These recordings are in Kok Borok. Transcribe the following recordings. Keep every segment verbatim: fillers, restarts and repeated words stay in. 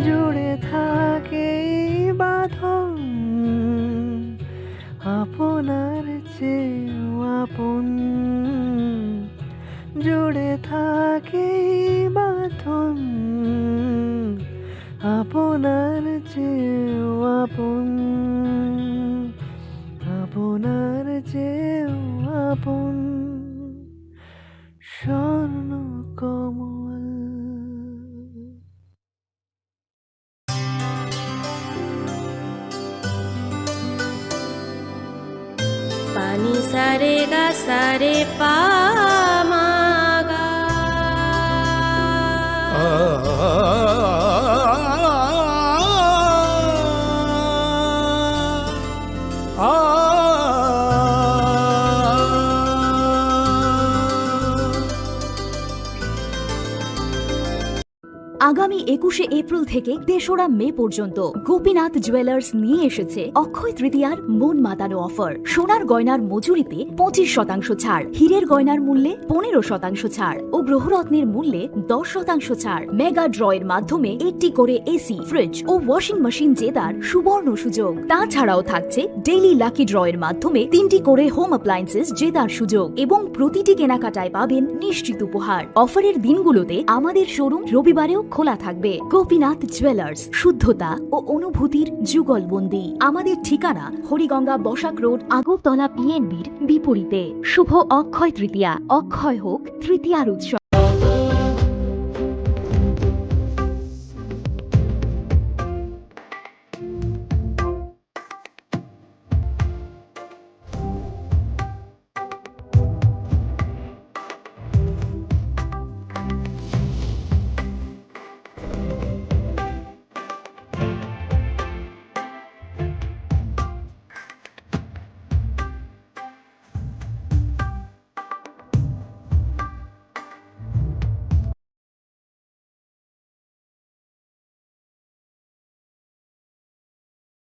জুড়ে থাকে এই বাঁধন, আপনার চেয়েও আপন। জুড়ে থাকে এই বাঁধন, আপনার চেয়েও আপন, আপনার চেয়েও আপন। স্বর্ণ কমল। Pani sa re ga sa re pa ma ga. আগামী একুশে এপ্রিল থেকে তেসরা মে পর্যন্ত গোপীনাথ জুয়েলার্স নিয়ে এসেছে অক্ষয় তৃতীয়ার মন মাতানো অফার। সোনার গয়নার মজুরিতে পঁচিশ শতাংশ ছাড়, হীরের গয়নার মূল্যে পনেরো শতাংশ ছাড় ও গ্রহরত্নের মূল্যে দশ শতাংশ ছাড়। মেগা ড্রয়ের মাধ্যমে একটি করে এসি, ফ্রিজ ও ওয়াশিং মেশিন জেতার সুবর্ণ সুযোগ। তাছাড়াও থাকছে ডেইলি লাকি ড্রয়ের মাধ্যমে তিনটি করে হোম অ্যাপ্লায়েন্সেস জেতার সুযোগ এবং প্রতিটি কেনাকাটায় পাবেন নিশ্চিত উপহার। অফারের দিনগুলোতে আমাদের শোরুম রবিবারেও খোলা থাকবে। গোপীনাথ জুয়েলার্স, শুদ্ধতা ও অনুভূতির যুগলবন্দি। আমাদের ঠিকানা হরিগঙ্গা বসাক রোড, আগরতলা পিএনবির বিপরীতে। শুভ অক্ষয় তৃতীয়া, অক্ষয় হোক তৃতীয়ার উৎসব।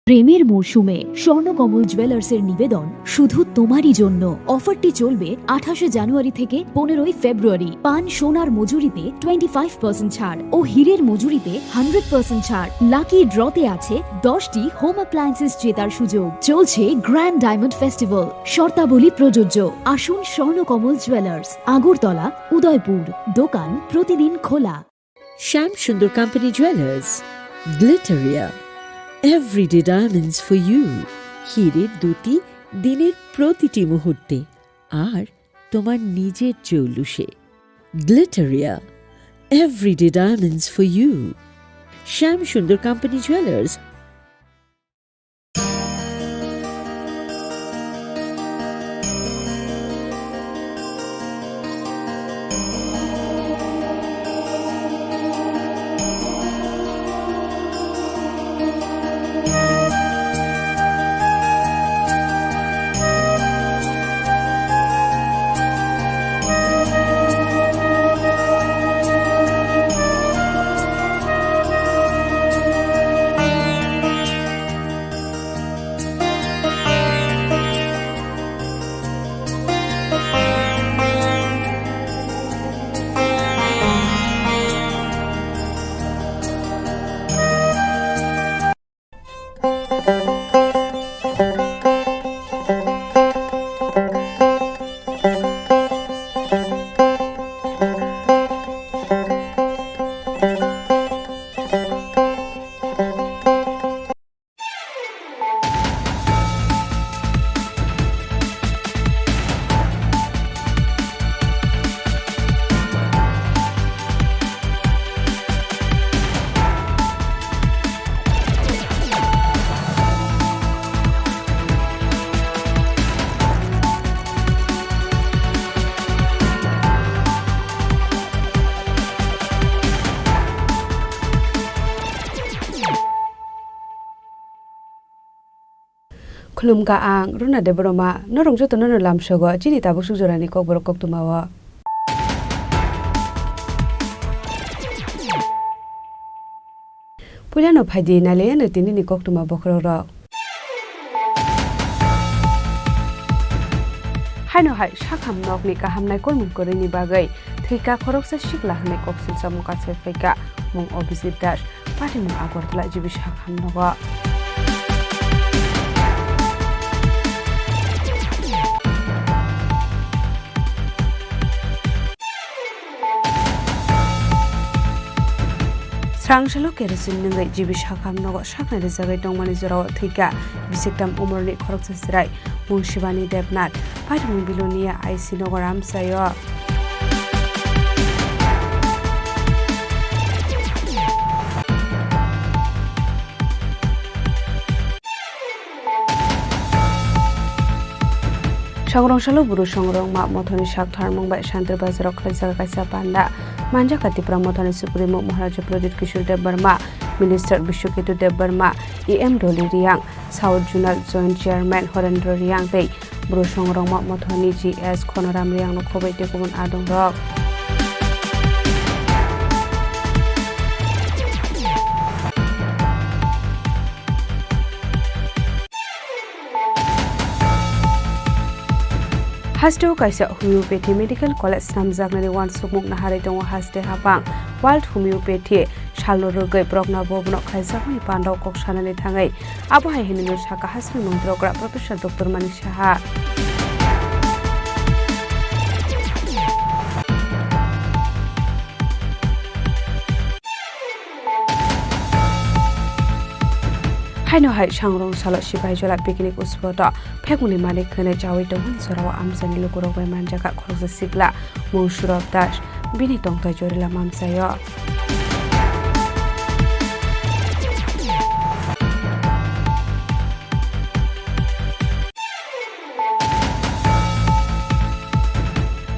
প্রেমের মরশুমে স্বর্ণকমল জুয়েলার্সের নিবেদন শুধু তোমারই জন্য। অফারটি চলবে আঠাশে জানুয়ারি থেকে পনেরোই ফেব্রুয়ারি। পান সোনার মজুরিতে টোয়েন্টি ফাইভ পার্সেন্ট ছাড় ও হীরের মজুরিতে হান্ড্রেড পার্সেন্ট ছাড়। লাকি ড্রতে আছে দশটি হোম অ্যাপ্লায়েন্সেস জেতার সুযোগ। চলছে গ্র্যান্ড ডায়মন্ড ফেস্টিভ্যাল, শর্তাবলী প্রযোজ্য। আসুন স্বর্ণকমল জুয়েলার্স, আগরতলা, উদয়পুর। দোকান প্রতিদিন খোলা। Shyam Sundar company jewellers, Glitteria, everyday diamonds for you. হীরের দ্যুতি দিনের প্রতিটি মুহূর্তে, আর তোমার নিজের জৌলুসে। Glitteria, everyday diamonds for you. Shyam Sundar company jewellers. Khulumkha ang Runa Debbarma, norok jotono no lamsogo chini tabuk suk jorani kokborok koktwma o. Puilano phaidi nailaiano tinini koktwma bokhorok rok. Haino hai sakham nokni kaham naikolmung kwrwini bagwi thwika khoroksa sikla hwnwi koksilsa mung katsai phaika mung Abhijit Das. Patimung Agartala G B Sakham nogo. Srangsalo kerosene nungwi G B Sakham nogo saknai rijagwi tongmani jorao thwikha bisiktam umorni khoroksa chwrai. Mung Shivani Debnath, patimung Bilonia I C nogo ramsaio. Songrong salo buru songrong ma mothoni sak tharmung bai Shantir Bazar o khlaijak kaisa panda. Manjak ka Tipra mothani Supremo Maharaja Pradyut Kishore Debbarma, Minister Biswaketu Debbarma, E M Dolly Riang, South Zonal Joint Chairman Horendra Riang tei buru songrong ma mothoni G S Khonoram Riang no khoboi tei kubun adong rok. Hasteo kaisa homeopathy medical college snamjaknani uansukmung naharwi tongo haste haphang. World Homeopathy salno rwgwi borokno bobono khlaijakmani pandao kok sanani thangwi abo hai hwnwi no sakha hasteni montri okra Professor Doctor Manik Saha. Haino hai Sangrong salo Sipaijala picnic spot o phekmungni malik hwnwi chawi tongmani jorao amchaini lukurok bai manjakha khoroksa sikla mung Surab Das, bini tongthai Jorila Mamsaio.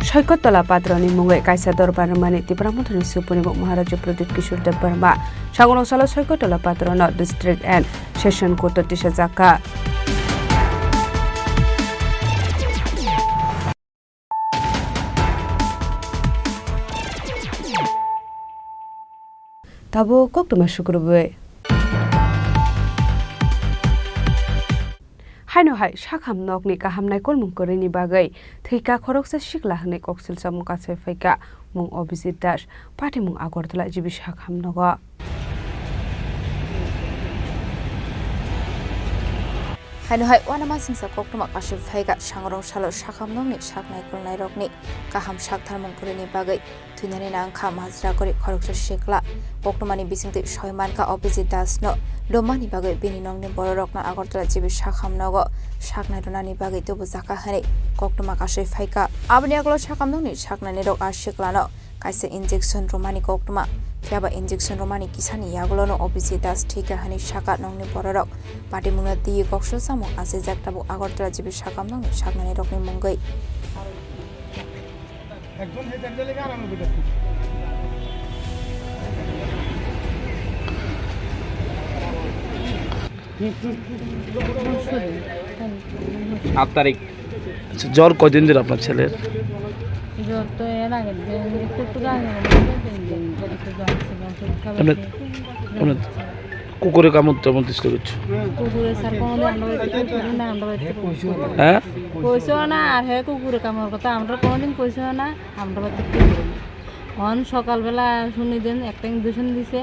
Soikot Tola Patroni mungwi kaisa dorbar rwmani Tipra Mothani Supremo Maharaja Pradyut Kishore Debbarma, Sangrong salo Soikot Tola Patrono District and Session Court o tisajakha. Tabuk koktwma sukrubwi. Haino hai Sakham nokni kaham naikolmung kwrwini bagwi thwikha khoroksa sikla hwnwi koksil chamung kasai phaikha mung Abhijit Das, patimung Agartala G B Sakham nogo. Haino hai uanama singsa koktwma kasui phaikha Sangrong salo Sakham nokni sak naikolnairokni kaham sak tharmung kwrwini bagwi thwinani nangkha majra kwrwi khoroksa sikla. Koktwmani bisingtwi soi mankha Abhijit Das no lumani bagwi bini nokni bororokno Agartala G B Sakham nogo sak nairwnani bagwi tubujakha hwnwi koktwma kasui phaikha. Aboni yagulo Sakham nokni sak nainirok a siklano kaisa injection rwmani koktwma, phiyaba injection rwmani kisani yagulono Abhijit Das thwikha hwnwi sakha nokni bororok. Patimungno twiwi koksil chamung achaijak tabuk Agartala G B Sakham nokni sak nainirokni mungwi. আট তারিখ। আচ্ছা, জ্বর কয়দিন ধরে আপনার ছেলের? জ্বর তো এর আগের দিন, একটু একটু আগে হলো, তিন দিন করে একটু জ্বর ছিল, ওষুধ খাওয়াইছি। এমনি, এমনি কুকুরে কামড় টামড় দিছিল কিছু? কুকুরে স্যার কোনোদিন আমরা বাড়িতে কুকুর না, আমরা বাড়িতে কুকুর। হ্যাঁ? কইছো না, আর হে কুকুরে কামড় কথা আমরা কোনোদিন কইছো না, আমরা বাড়িতে কুকুর না। অন সকালবেলা শুনি দেন একটা ইঞ্জেকশন দিছে,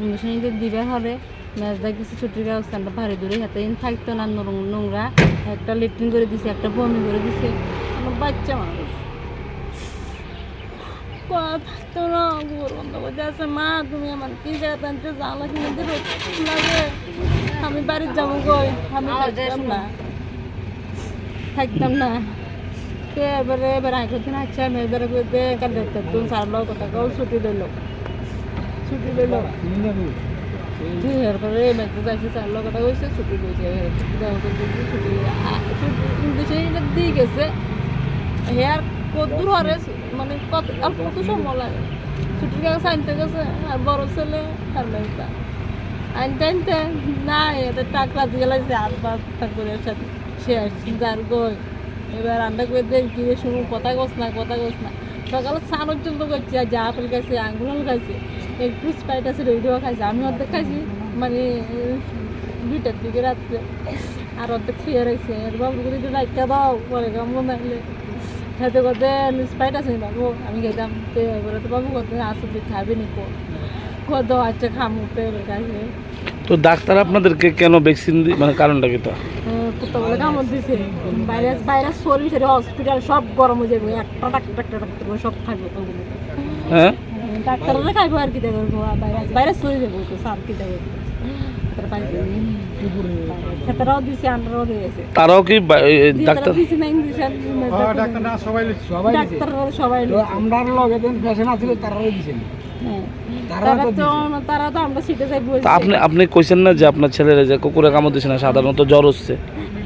ইঞ্জেকশন দিতে দিবার পরে মেজদা কিছু ছুটির কাগজ আমরা বাড়ি দূরে হেতে ইন থাকতো না, নুরুং-, নোংরা একটা লেট্রিন করে দিছে, একটা বমি করে দিছে, আমার বাচ্চা মানুষ। কথা তো না, ঘর বন্ধ করে আছে। মা, তুমি আমার কি জায়গা টানতে জ্বালা কিনে দিবে? লাগে। আমি বাড়িত যাবো গই, আমি থাকতাম না। থাকতাম না। তে এবারে, এবার আগের দিন আচ্ছা, আমি এবারে কই দে, কাল ডাক্তার তুমি স্যার লোক কথা কও, ছুটি দিল। ছুটি দিল। জি, এরপরে মেঘ যাইছে, স্যার লোক কথা কইছে, ছুটি দিয়েছে। এবার ছুটি দেওয়া করতে কি ছুটি? আ, ছুটি, কিন্তু সেই এটা দিয়ে গেছে। হে আর কত দূর হরে মানে কত, অল্প কত সময় লাগে? ছুটির কাগজ আনতে গেছে, আর বড় ছেলে তার ব্যবসা। আনতে আনতে না, এটা টাকলা দিয়ে লাগছে, আর বাস ঠাকুরের সাথে শেষ, যার গই। এবার আমরা করে দেন, কি রে, শুনুন, কথা কস না, কথা কস না। সকালে চা পর্যন্ত করছি, আর যা আপেল খাইছে, আঙ্গুর ফল খাইছে, একটু স্প্রাইট আছে, রেডিও খাইছে, আমি অর্ধেক খাইছি, মানে, দুইটার দিকে রাত্রে। আর অর্ধেক খেয়ে রয়েছে। এর বাবু করে একটু রাখতে দাও, পরে কামড় নাইলে। খেতে করতে স্প্রাইট আছে নি বাবু? আমি খেতাম। তো এবারে তো বাবু করতে আসো, তুই খাবি নি কো? ও তো আচ্ছা, খামু, পেল কাছে। তো ডাক্তার আপনাদেরকে কেন ভ্যাকসিন দি-, মানে কারণটা কি তো? হ্যাঁ, কুত্তা বলে কামড় দিছে। ভাইরাস, ভাইরাস চল্লিশ এর হসপিটাল সব গরম হয়ে যাবে। একটা ডাক্তার, একটা ডাক্তার করে সব থাকবে ওগুলো। হ্যাঁ? ডাক্তাররা খাইবো আর কি দেখবো, ভাইরাস, ভাইরাস চলে যাবে তো, স্যার কি দেখবো? তারা পাইবে। খেতারাও দিছে, আমরাও দিয়ে গেছে। তারাও কি বা-, এই, এই দিয়ে তারা ডাক্তার? দিছে না ইঞ্জেকশন, হ্যাঁ, ডাক্তার না, সবাই লিখছে। সবাই লিখছে। ডাক্তার বলে সবাই তো লিখছে। আমরার লগে যেন পেশেন্ট আছিল, তারাও দিছে। হ্যাঁ। তারা তারা তো তো, দিছে। তারা তো আমরা সিটে যাই বলছি। তা আপনি, আপনি কইছেন না যে আপনার ছেলের এই যে কুকুরে কামড় দিছে না, সাধারণত জ্বর হচ্ছে?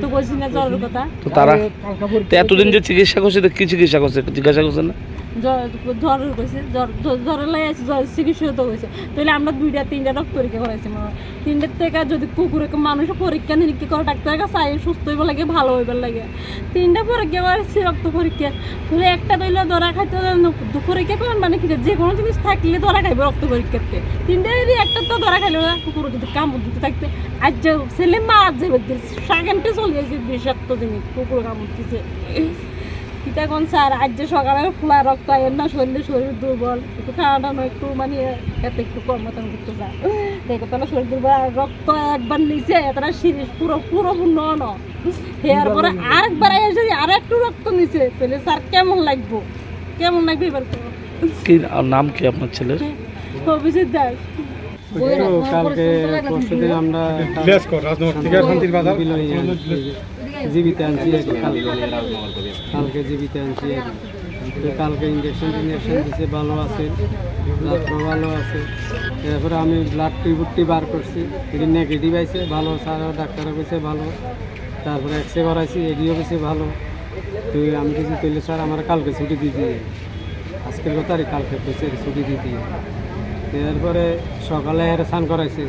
তো বলছি না জ্বরের কথা। তো তারা, আরে, কালকে পরীক্ষা তো এতদিন যে চিকিৎসা করছে, তো কি চিকিৎসা করছে? একটু জিজ্ঞাসা করছেন না? জ্বর, জ্বর হয়েছে, জ্বর, জ্বর, জ্বরে লাই আছে, জ্বর চিকিৎসা তো হয়েছে। তাহলে আমরা দুইটা, তিনটা রক্ত পরীক্ষা করাইছি, মনে হয়। তিনটার থেকে যদি কুকুরে মানুষ পরীক্ষা নিরীক্ষা করে, ডাক্তারের কাছে আই সুস্থ হইবার লাগে, ভালো হইবার লাগে। তিনটা পরীক্ষা করাইছি, রক্ত পরীক্ষা। তাহলে একটা দইলে ধরা খাইতে, পরীক্ষা করেন মানে কি, যে কোনো জিনিস থাকলে ধরা খাইবে রক্ত পরীক্ষাতে। তিনটা যদি একটা তো ধরা খাইলো না, কুকুর যদি কামড় দিতে থাকতে, আজ যে ছেলে মারা যাবে, সেকেন্ডে চলে যাচ্ছে বিষাক্ত জিনিস, কুকুর কামড় দিছে। কিতা কোন স্যার, আজ যে সকালে ফুলা রক্ত আইয়ের না, শরীরে শরীর দুর্বল, একটু খাওয়া দাওয়া একটু মানে এত একটু কম মতন করতে চায়। দেখো তাহলে শরীর দুর্বল, আর রক্ত একবার নিচে, এতটা সিরিজ পুরো, পুরো পূর্ণ ন। এরপরে আরেকবার আইয়ে যদি আর একটু রক্ত নিচে, তাহলে স্যার কেমন লাগবো? কেমন লাগবে এবার? কি, আর নাম কি আপনার ছেলের? অভিজিৎ দাস। ওই তো কালকে পরশু দিন আমরা লেস কর, রাজনগর থেকে শান্তির বাজার। বিলনিয়া আনছি, জীবিত আনছি এখন কালকে। কালকে জীবিত আনছি এখন। তো কালকে ইঞ্জেকশন টিঞ্জেকশন দিছে, ভালো আছে, রাত্র ভালো আছে। এরপরে আমি ব্লাড রিপোর্টটি বার করছি, এটা নেগেটিভ আইছে, ভালো স্যার ডাক্তার কইছে ভালো। তারপরে এক্স রে করাইছি, এডিও কইছে ভালো। তো আমি কিছু কইলে স্যার আমার কালকে ছুটি দিয়ে দিয়ে, আজকের কথা আর কালকে কইছে ছুটি দিয়ে দিয়ে। তো এরপরে সকালে এর স্নান করাইছে,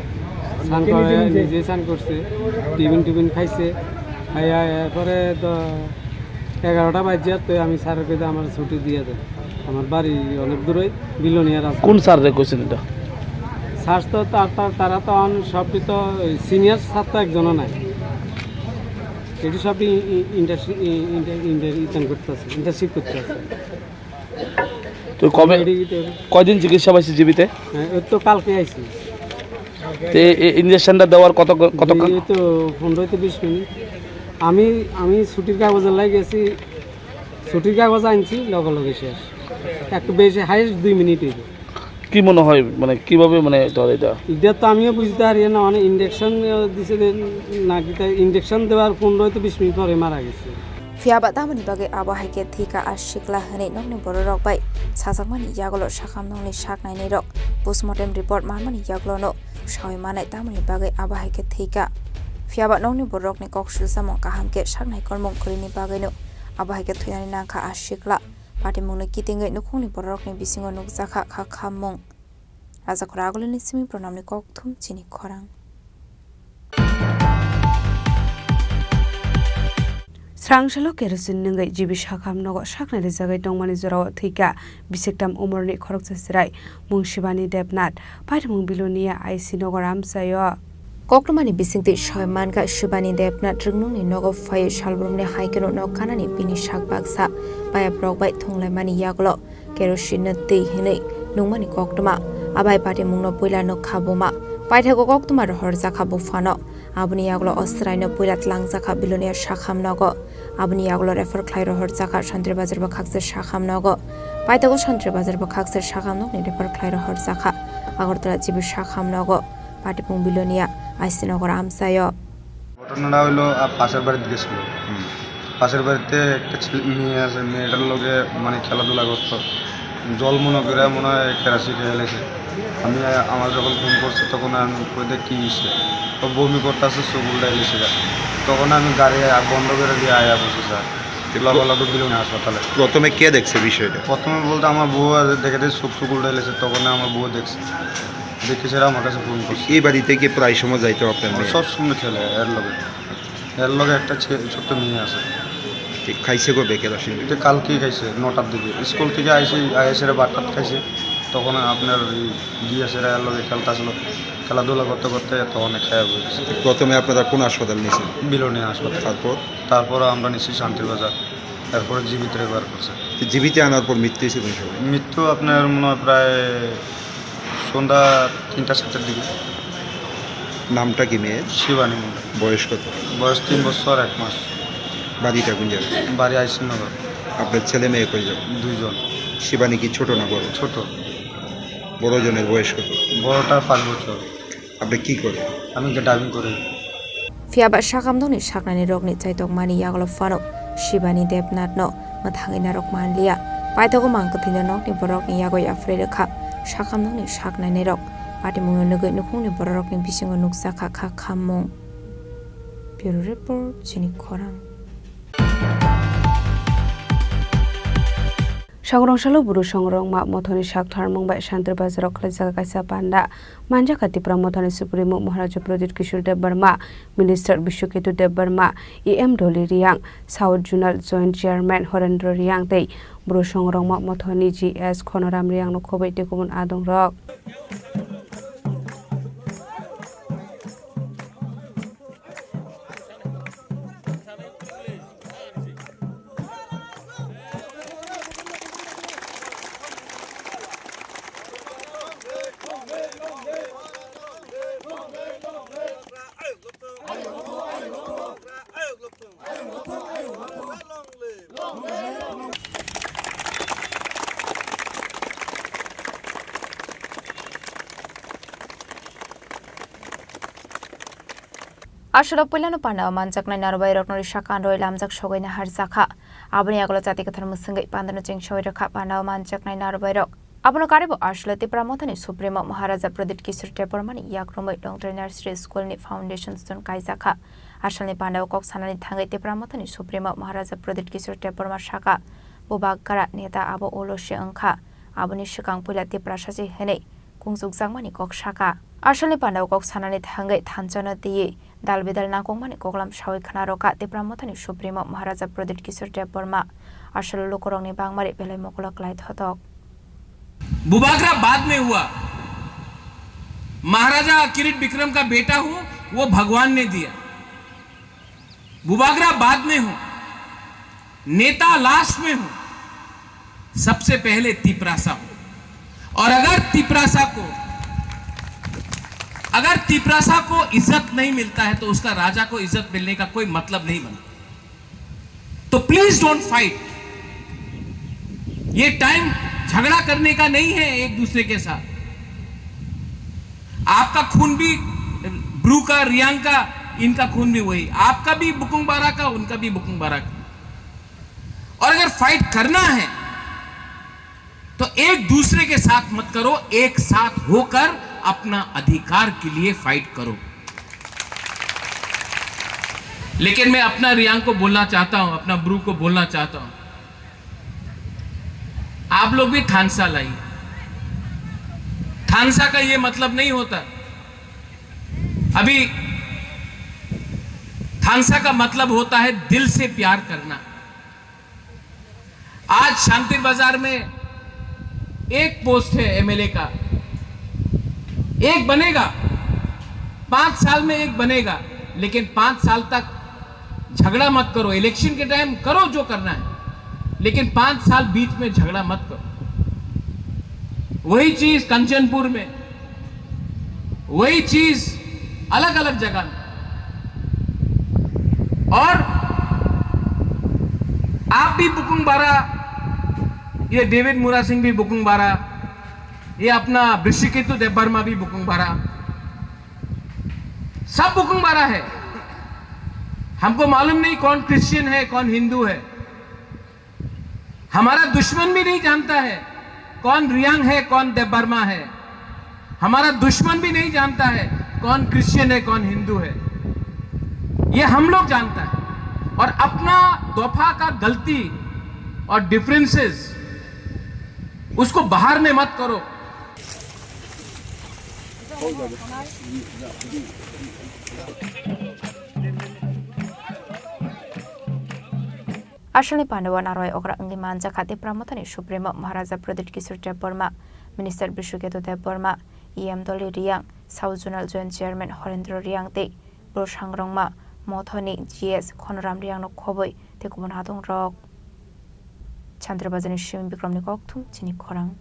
স্নান করে নিজে স্নান করছে, টিফিন টিফিন খাইছে। খাইয়া এরপরে তো এগারোটা বাজে, তো আমি স্যারের কাছে আমার ছুটি দিয়ে দেয়। আমার বাড়ি অনেক দূরে, বিলোনিয়া রাস্তা। কোন স্যাররে কইছেন এটা? স্যার তো তার, তার, তারা তো অন সবই তো সিনিয়র স্যার তো একজনও নাই। এটি সব ই-, ই-, ইন্টার্নশিপ, ই-, ইন্টার-, ইন্টার-, ইতান করতে আছে, ইন্টার্নশিপ করতে আছে। তো কবে, এটি তো কয়দিন চিকিৎসা পাইছে জীবিতে? হ্যাঁ, ওই তো কালকে আইছি। তো এই, এই ইঞ্জেকশনটা দেওয়ার কত, কতক্ষণ? এই তো পনেরো তো বিশ মিনিট। আমি, আমি ছুটির কাগজের লাগি গেছি, ছুটির কাগজ আনছি, লগে লগে শেষ। একটু বেশি, হাইয়েস্ট দুই মিনিট হইবে। কি মনে হয়, মানে, কিভাবে, মানে, ধরে এটা? এটা তো আমিও বুঝতে পারি না, মানে, ইঞ্জেকশন দিছে যে নাকি, তাই ইঞ্জেকশন দেওয়ার পনেরো তো বিশ মিনিট পরে মারা গেছে। Phiya ba tamoni bagwi abo hai khe thwi kha a sikla hwnwi nokni bororok bai sajakmani yagulo sakham nokni sak nainai rok postmortem report manmani yagulono sawi manai tamoni bagwi abo hai khe thwi kha. Phiya ba nokni bororokni kok sulsamung kaham khe sak naikolmung kwrwini bagwino abo hai khe thwinani nang kha a sikla. Patimungno kitingwi nukhungni bororokni bisingo nukjakha kha khammung. Rajakhor Agulini simi Pranamni kokthum chini khorang. Srangsalo kerosene nungwi G B Sakham nogo saknai rijagwi tongmani jorao thwikha bisiktam umorni khoroksa chwrai mung Shivani Debnath. Paithumung Bilonia I C Nagar amchaio. Koktwmani bisingtwi soi mankha Shivani Debnath rwngnungni nogo phaiwi salbrumni hai kheno nok kanani bini sak baksa payaprok bai thunglaimani yagulo kerosene no twi hwnwi nungmani koktwma. Abai patimungno puila nukha buma. Paithago koktwma rohorjakha buphano. Aboni yagulo o chwraino puila tlangjakha Bilonia Sakham nogo. Aboni yagulo refer khlai rohorjakha Santri Bazar bwkhakse Sakham nogo. Paithago Santri Bazar bwkhakse Sakham nokni refer khlai rohorjakha Agartala G B Sakham nogo. Patipung Bilonia, I C Nagar amchaio. ঘটনাটা হইলো, আহ, পাশের বাড়িতে গেছিল। হুম। পাশের বাড়িতে একটা ছেলে, মেয়ে আছে, মেয়েটার লগে মানে খেলাধুলা করতো। জল মনে করে মনে হয় কেরাসি খেয়ে ফেলেছে। আমি, আহ, আমার যখন ফোন করছে তখন আমি কই, "দেখ কী হয়েছে?" ও বমি করতে আসছে, চোখ উল্টাই গেছে। তখন আমি গাড়ি আ-, বন্ধ করে দিয়ে আয়া বসে, স্যার। তো লগে লগে বিলুনি হাসপাতালে। প্রথমে কে দেখছে বিষয়টা? প্রথমে বলতে আমার বউ আর দেখে দেখে চোখ টুক উল্টাই গেছে, তখন আমার বউ দেখছে। দেখে সেটা আমার কাছে ফোন করছে। এই বাড়িতে কি প্রায় সময় যাইতো আপনার মেয়ে? সব সময় খেলে এর লগে। এর লগে একটা ছে-, ছোট্ট মেয়ে আছে। ঠিক খাইছে কবে কেরাসিন? এটা কালকেই খাইছে নটার দিকে। স্কুল থেকে আইসে, আইসে ভাত টাত খাইছে। তখন আপনার ওই গিয়েছে এর লগে খেলতে আসলো। খেলাধুলা করতে করতে তখন খাওয়া হয়ে গেছে। প্রথমে আপনারা কোন হাসপাতাল নিয়েছেন? বিলোনিয়া হাসপাতাল। তারপর? তারপর আমরা নিচ্ছি শান্তির বাজার, তারপরে জিবিতে রেফার করছে। তো জিবিতে আনার পর মৃত্যু হয়েছে কোন সময়? মৃত্যু আপনার মনে হয় প্রায় সন্ধ্যা তিনটা চারটার দিকে। নামটা কি মেয়ের? শিবানী মণ্ডল। বয়স কত? বয়স তিন বছর এক মাস। বাড়িটা কোন জায়গায়? বাড়ি আইসিনগর। আপনার ছেলে মেয়ে কয়জন? দুইজন। শিবানী কি ছোট না বড়? ছোট। বড় জনের বয়স কত? বড়টার পাঁচ বছর। আপনি কি করেন? আমি ড্রাইভিং করি। Phiya ba sakamdongni saknainirokni chaitokmani yagulo phano Shibani Debnathno mwthangwi narwk manliya. Paithago mangkwthwino nokni borokni yagwi aphrai rwkha sakamdongni saknainirok. Patimungno nugwi nukhungni bororokni bisingo nukjakha kha khammung. Bureau Report, Chini Khorang. Songrong salo Bru Songrongma Mothoni sak tharmung bai Shantir Bazar o khlaijak kaisa panda. Manjakha Tipra Mothani Supremo Maharaja Pradyut Kishore Debbarma, Minister Biswaketu Debbarma, E M Dolly Riang, South Zonal Joint Chairman Horendra Riang tei Bru Songrongma Mothoni G S Khonoram Riang no khoboi tei kubun adong rok. Aswkno puilano pandao manjaknai narwbairokno risa kanrwi lamjak sogwi naharjakha. Aboni yagulo chati kwthar mwswngwi pandano chengsawi rwkha pandao manjaknai narwbairok. Abono karibo aswkno Tipra Mothani Supremo Maharaja Pradyut Kishore Debbarmani yakrumwi Longtrai Nursery School ni Foundation Stone kaijakha. Aswkni pandao kok sanani thangwi Tipra Mothani Supremo Maharaja Pradyut Kishore Debbarma sakha, Bubagra neta abo ulo se wngkha. Aboni swkang puila Tiprasa se hwnwi kungsukjakmani kok sakha. Aswkni pandao kok sanani thangwi thansa no twiwi dal bidal nangkukmani koklam sawi khna rwkha Tipra Mothani Supremo Maharaja Pradyut Kishore Debbarma. Aswk lukurokni bangmari belai mokolo klai thotok. Bubagra बाद में हुआ, महाराजा किरीट विक्रम का बेटा हूं, वो भगवान ने दिया। बुबागरा बाद में हूं, नेता लास्ट में हूं, सबसे पहले तिपरासा हूं। और अगर तिपरासा को, अगर तिपरासा को इज्जत नहीं मिलता है तो उसका राजा को इज्जत मिलने का कोई मतलब नहीं बनता। तो प्लीज डोंट फाइट। ये टाइम झगड़ा करने का नहीं है एक दूसरे के साथ। आपका खून भी ब्रू का, रियांग का, इनका खून भी वही, आपका भी बुकुंग बारा का, उनका भी बुकुंग बारा का। और अगर फाइट करना है तो एक दूसरे के साथ मत करो, एक साथ होकर अपना अधिकार के लिए फाइट करो। लेकिन मैं अपना रियांग को बोलना चाहता हूं, अपना ब्रू को बोलना चाहता हूं, आप लोग भी थानसा लाइए। थानसा का ये मतलब नहीं होता, अभी थानसा का मतलब होता है दिल से प्यार करना। आज शांति बाजार में एक पोस्ट है एमएलए का, एक बनेगा, पांच साल में एक बनेगा, लेकिन पांच साल तक झगड़ा मत करो। इलेक्शन के टाइम करो जो करना है, लेकिन पांच साल बीच में झगड़ा मत करो। वही चीज कंचनपुर में, वही चीज अलग-अलग जगह में। और आप भी बुकुंग बारा, ये डेविड मुरा सिंह भी बुकुंग बारा, ये अपना वृषिकेतु देबबर्मा भी बुकुंग बारा, सब बुकुंग बारा है। हमको मालूम नहीं कौन क्रिश्चियन है, कौन हिंदू है। हमारा दुश्मन भी नहीं जानता है कौन रियांग है, कौन देबबर्मा है। हमारा दुश्मन भी नहीं जानता है कौन क्रिश्चियन है, कौन हिंदू है। ये हम लोग जानता है। और अपना दफा का गलती और डिफरेंसेस, उसको बाहर में मत करो। Aswkni pandao narwai okra wngwi manjakha Tipra Mothani Supremo Maharaja Pradyut Kishore Debbarma, Minister Biswaketu Debbarma, E M Dolly Riang, South Zonal Joint Chairman Horendra Riang tei Bru Sangrongma Mothoni G S Khonoram Riangno khoboi tei kubun adongrok. Chandrabazarni Simi Bikramni kokthum chini khorang.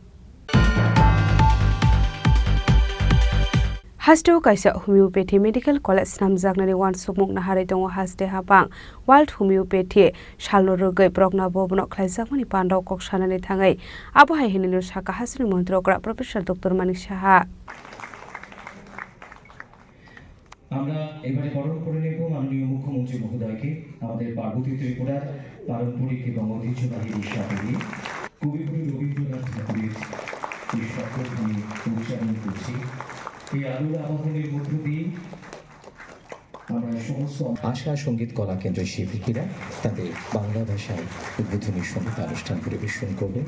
Hasteo kaisa homeopathy medical college swnamjaknani uansukmung naharwi tongo haste hapang. World Homeopathy salno rwgwi borokno bobono khlaijakmani pandao kok sanani thangwi abo hai hwnwi sakha hasteni montri okra Professor Doctor Manik Saha. আমরা এবারে বরণ করে নেব মাননীয় মুখ্যমন্ত্রী মহোদয়কে, আমাদের পার্বতী ত্রিপুরার পারম্পরিক এবং ঐতিহ্যবাহী এই শাড়ি। কবিগুরু রবীন্দ্রনাথ ঠাকুরের এই শব্দধ্বনি উচ্চারণ করছি। এই আলোর আবাহনের মধ্য দিয়ে আমরা সমস্ত আশা সঙ্গীত কলা কেন্দ্রের শিল্পীরা তাদের বাংলা ভাষায় উদ্বোধনী সঙ্গীতানুষ্ঠান পরিবেশন করবে।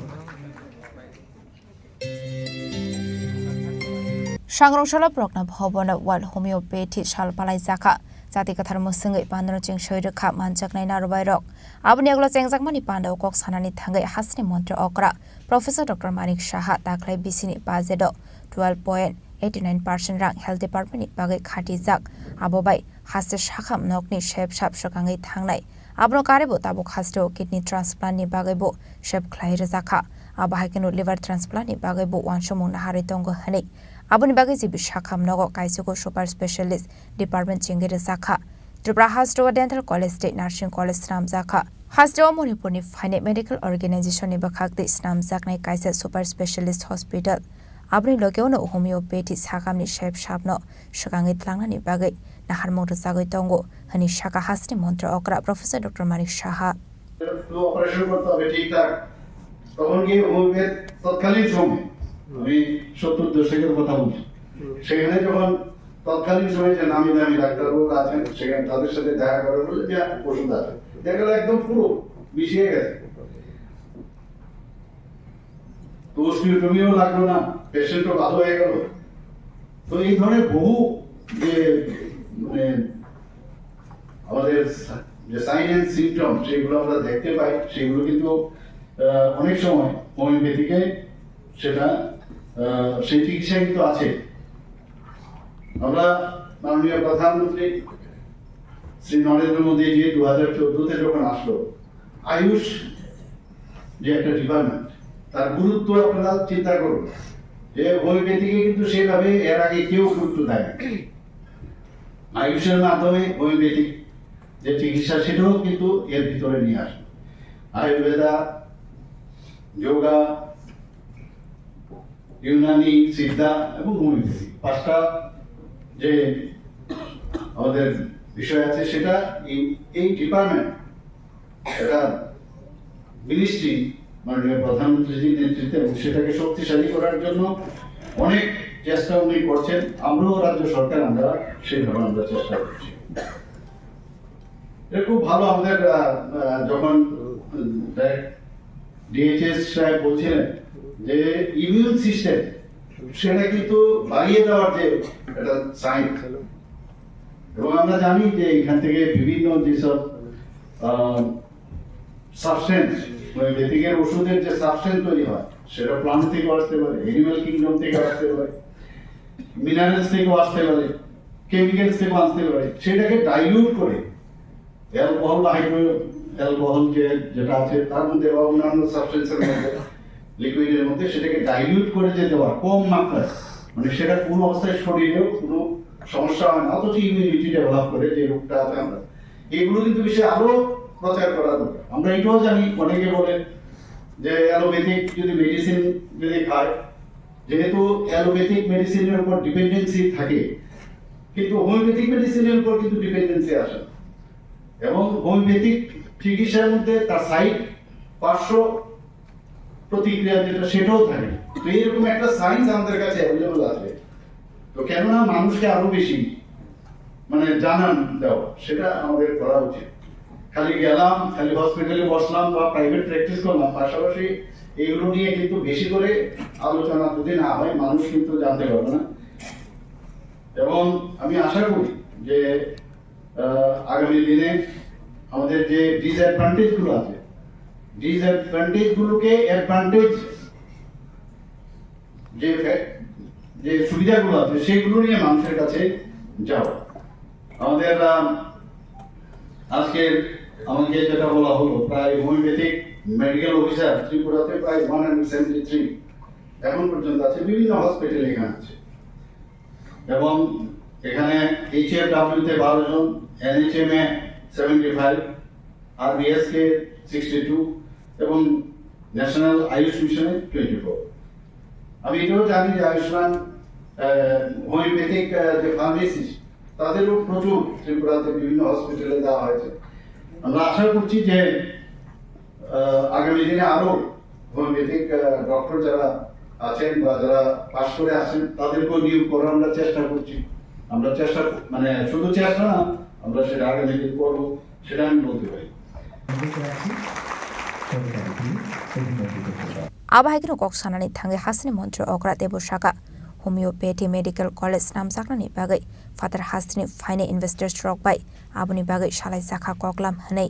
Sangrong salo borokno bhobono World Homeopathy sal palaijakha. Jati kwthar mwswngwi pandro cheng soi rwkha manjaknai narobairok. Aboni yagulo chengjakmani pandao kok sanani thangwi hasteni montri okra Professor Doctor Manik Saha daklai bisini budget o twelve point eighty nine percent rang health department ni bagwi khatijak. Abo bai haste sakham nokni sep sap swkangwi thangnai. Abono karwi bo tabuk hasteo kidney transplant ni bagwi bo sep khlai rwjakha. Abo hai kheno liver transplant ni bagwi bo uansukmung naharwi tongo hwnwi. Aboni bagwi G B sakham nogo kaisugo super specialist department chengwi rwjakha. Tripura hasteo dental college tei nursing college swnamjakha. Hasteo Manipurni phainai medical organization ni bwkhak twi swnamjaknai kaisa super specialist hospital. Aboni logeono homeopathy sakhamni sep sapno swkangwi tlangnani bagwi naharmung rwchagwi tongo, hwnwi sakha hasteni montri okra Professor Doctor Manik Saha. তো অপারেশন করতে হবে ঠিকঠাক। তখন গিয়ে হোমিওপ্যাথ তৎকালীন সময়, আমি সত্তর দশকের কথা বলছি, সেখানে যখন তৎকালীন সময় যে নামি দামি ডাক্তারবাবু আছেন, সেখানে তাদের সাথে দেখা করে বলে যে ওষুধ আছে, দেখা গেল একদম পুরো মিশিয়ে গেছে। তো অস্টিওটমিও লাগলো না, পেশেন্টও ভালো হয়ে গেল। তো এই ধরনের বহু যে, মানে, আমাদের যে সাইন অ্যান্ড সিমটম, সেগুলো আমরা দেখতে পাই, সেগুলো কিন্তু আহ, অনেক সময় হোমিওপ্যাথিকে সেটা, আহ, সেই চিকিৎসা কিন্তু আছে। আমরা মাননীয় প্রধানমন্ত্রী শ্রী নরেন্দ্র মোদীজি দু হাজার চোদ্দতে যখন আসলো, আয়ুষ যে একটা ডিপার্টমেন্ট, তার গুরুত্ব আপনারা চিন্তা করুন যে হোমিওপ্যাথিকে কিন্তু সেভাবে এর আগে কেউ গুরুত্ব দেয়নি। আয়ুষের মাধ্যমে হোমিওপ্যাথিক যে চিকিৎসা, সেটাও কিন্তু এর ভিতরে নিয়ে আসে। আয়ুর্বেদা, যোগা, ইউনানি, সিদ্ধা এবং হোমিওপ্যাথি, পাঁচটা যে আমাদের বিষয় আছে, সেটা এই, এই ডিপার্টমেন্ট, এটা মিনিস্ট্রি মাননীয় প্রধানমন্ত্রীজির নেতৃত্বে এবং সেটাকে শক্তিশালী করার জন্য অনেক চেষ্টা উনি করছেন। আমরাও রাজ্য সরকার, আমরা সেইভাবে আমরা চেষ্টা করছি। এটা খুব ভালো। আমাদের, আহ, আহ, যখন, উম, ডিএইচএস সাহেব বলছিলেন যে ইমিউন সিস্টেম, সেটা কিন্তু বাড়িয়ে দেওয়ার যে একটা সাইন, এবং আমরা জানি যে এখান থেকে বিভিন্ন যেসব, আহ, সাবস্টেন্স, মানে, বেদিকের ওষুধের যে সাবস্টেন্স তৈরি হয়, সেটা প্লান্ট থেকে আসতে পারে, অ্যানিমাল কিংডম থেকে আসতে পারে, মিনারেলস থেকেও আসতে পারে, কেমিক্যালস থেকেও আসতে পারে। সেটাকে ডাইলিউট করে অ্যালকোহল বা হাইড্রো অ্যালকোহল যে, যেটা আছে, তার মধ্যে বা অন্যান্য সাবস্টেন্সের মধ্যে, লিকুইডের মধ্যে সেটাকে ডাইলিউট করে যে দেওয়া কম মাত্রায়, মানে, সেটা কোনো অবস্থায় শরীরেও কোনো সমস্যা হয় না, অথচ ইমিউনিটি ডেভেলপ করে যে রোগটা আছে আমরা, এগুলো কিন্তু বিষয়ে আরো প্রচার করা দরকার। আমরা এটাও জানি, অনেকে বলে যে অ্যালোপ্যাথিক যদি মেডিসিন যদি খায়, যেহেতু অ্যালোপ্যাথিক মেডিসিনের উপর ডিপেন্ডেন্সি থাকে, কিন্তু হোমিওপ্যাথিক মেডিসিনের উপর কিন্তু ডিপেন্ডেন্সি আসে না। এবং হোমিওপ্যাথিক চিকিৎসার মধ্যে তার সাইড পার্শ্ব প্রতিক্রিয়া যেটা, সেটাও থাকে। তো এইরকম একটা সায়েন্স আমাদের কাছে অ্যাভেলেবল আছে। তো কেননা মানুষকে আরো বেশি, মানে, জানান দেওয়া, সেটা আমাদের করা উচিত। খালি গেলাম, খালি হসপিটালে বসলাম বা প্রাইভেট প্র্যাকটিস করলাম, পাশাপাশি এগুলো নিয়ে কিন্তু বেশি করে আলোচনা যদি না হয়, মানুষ কিন্তু জানতে পারবে না। এবং আমি আশা করি যে, আহ, আগামী দিনে আমাদের যে ডিসঅ্যাডভান্টেজ গুলো আছে, ডিসঅ্যাডভান্টেজ গুলোকে অ্যাডভান্টেজ, যে ফ্যা-, যে সুবিধাগুলো আছে, সেগুলো নিয়ে মানুষের কাছে যাওয়া। আমাদের, আহ, আজকে আমাকে যেটা বলা হলো, প্রায় হোমিওপ্যাথিক মেডিকেল অফিসার ত্রিপুরাতে প্রায় ওয়ান হান্ড্রেড সেভেন্টি থ্রি এখন পর্যন্ত আছে, বিভিন্ন হসপিটালে এখানে আছে। এবং এখানে এইচএফডব্লিউ তে বারো জন, এনএইচএমএ seventy five, RBSK sixty two এবং ন্যাশনাল আয়ুষ মিশনে টোয়েন্টি ফোর। আমি এটাও জানি যে আয়ুষ্মান হোমিওপ্যাথিক যে ফার্মেসিস্ট, তাদেরও প্রচুর ত্রিপুরাতে বিভিন্ন হসপিটালে দেওয়া হয়েছে। আমরা আশা করছি যে আহ, আগামী দিনে আরো হোমিওপ্যাথিক ডক্টর যারা আছেন বা যারা পাশ করে আসেন, তাদেরকেও নিয়োগ করার আমরা চেষ্টা করছি। আমরা চেষ্টা, মানে, শুধু চেষ্টা না, আমরা সেটা আগামী দিন করবো, সেটা আমি বলতে পারি। Abo hai kheno kok sanani thangwi hasteni montri okra teibo saka, homeopathy medical college snamjaknani bagwi phatar hasteni phainai investors rok bai aboni bagwi salaijakha koklam hwnwi.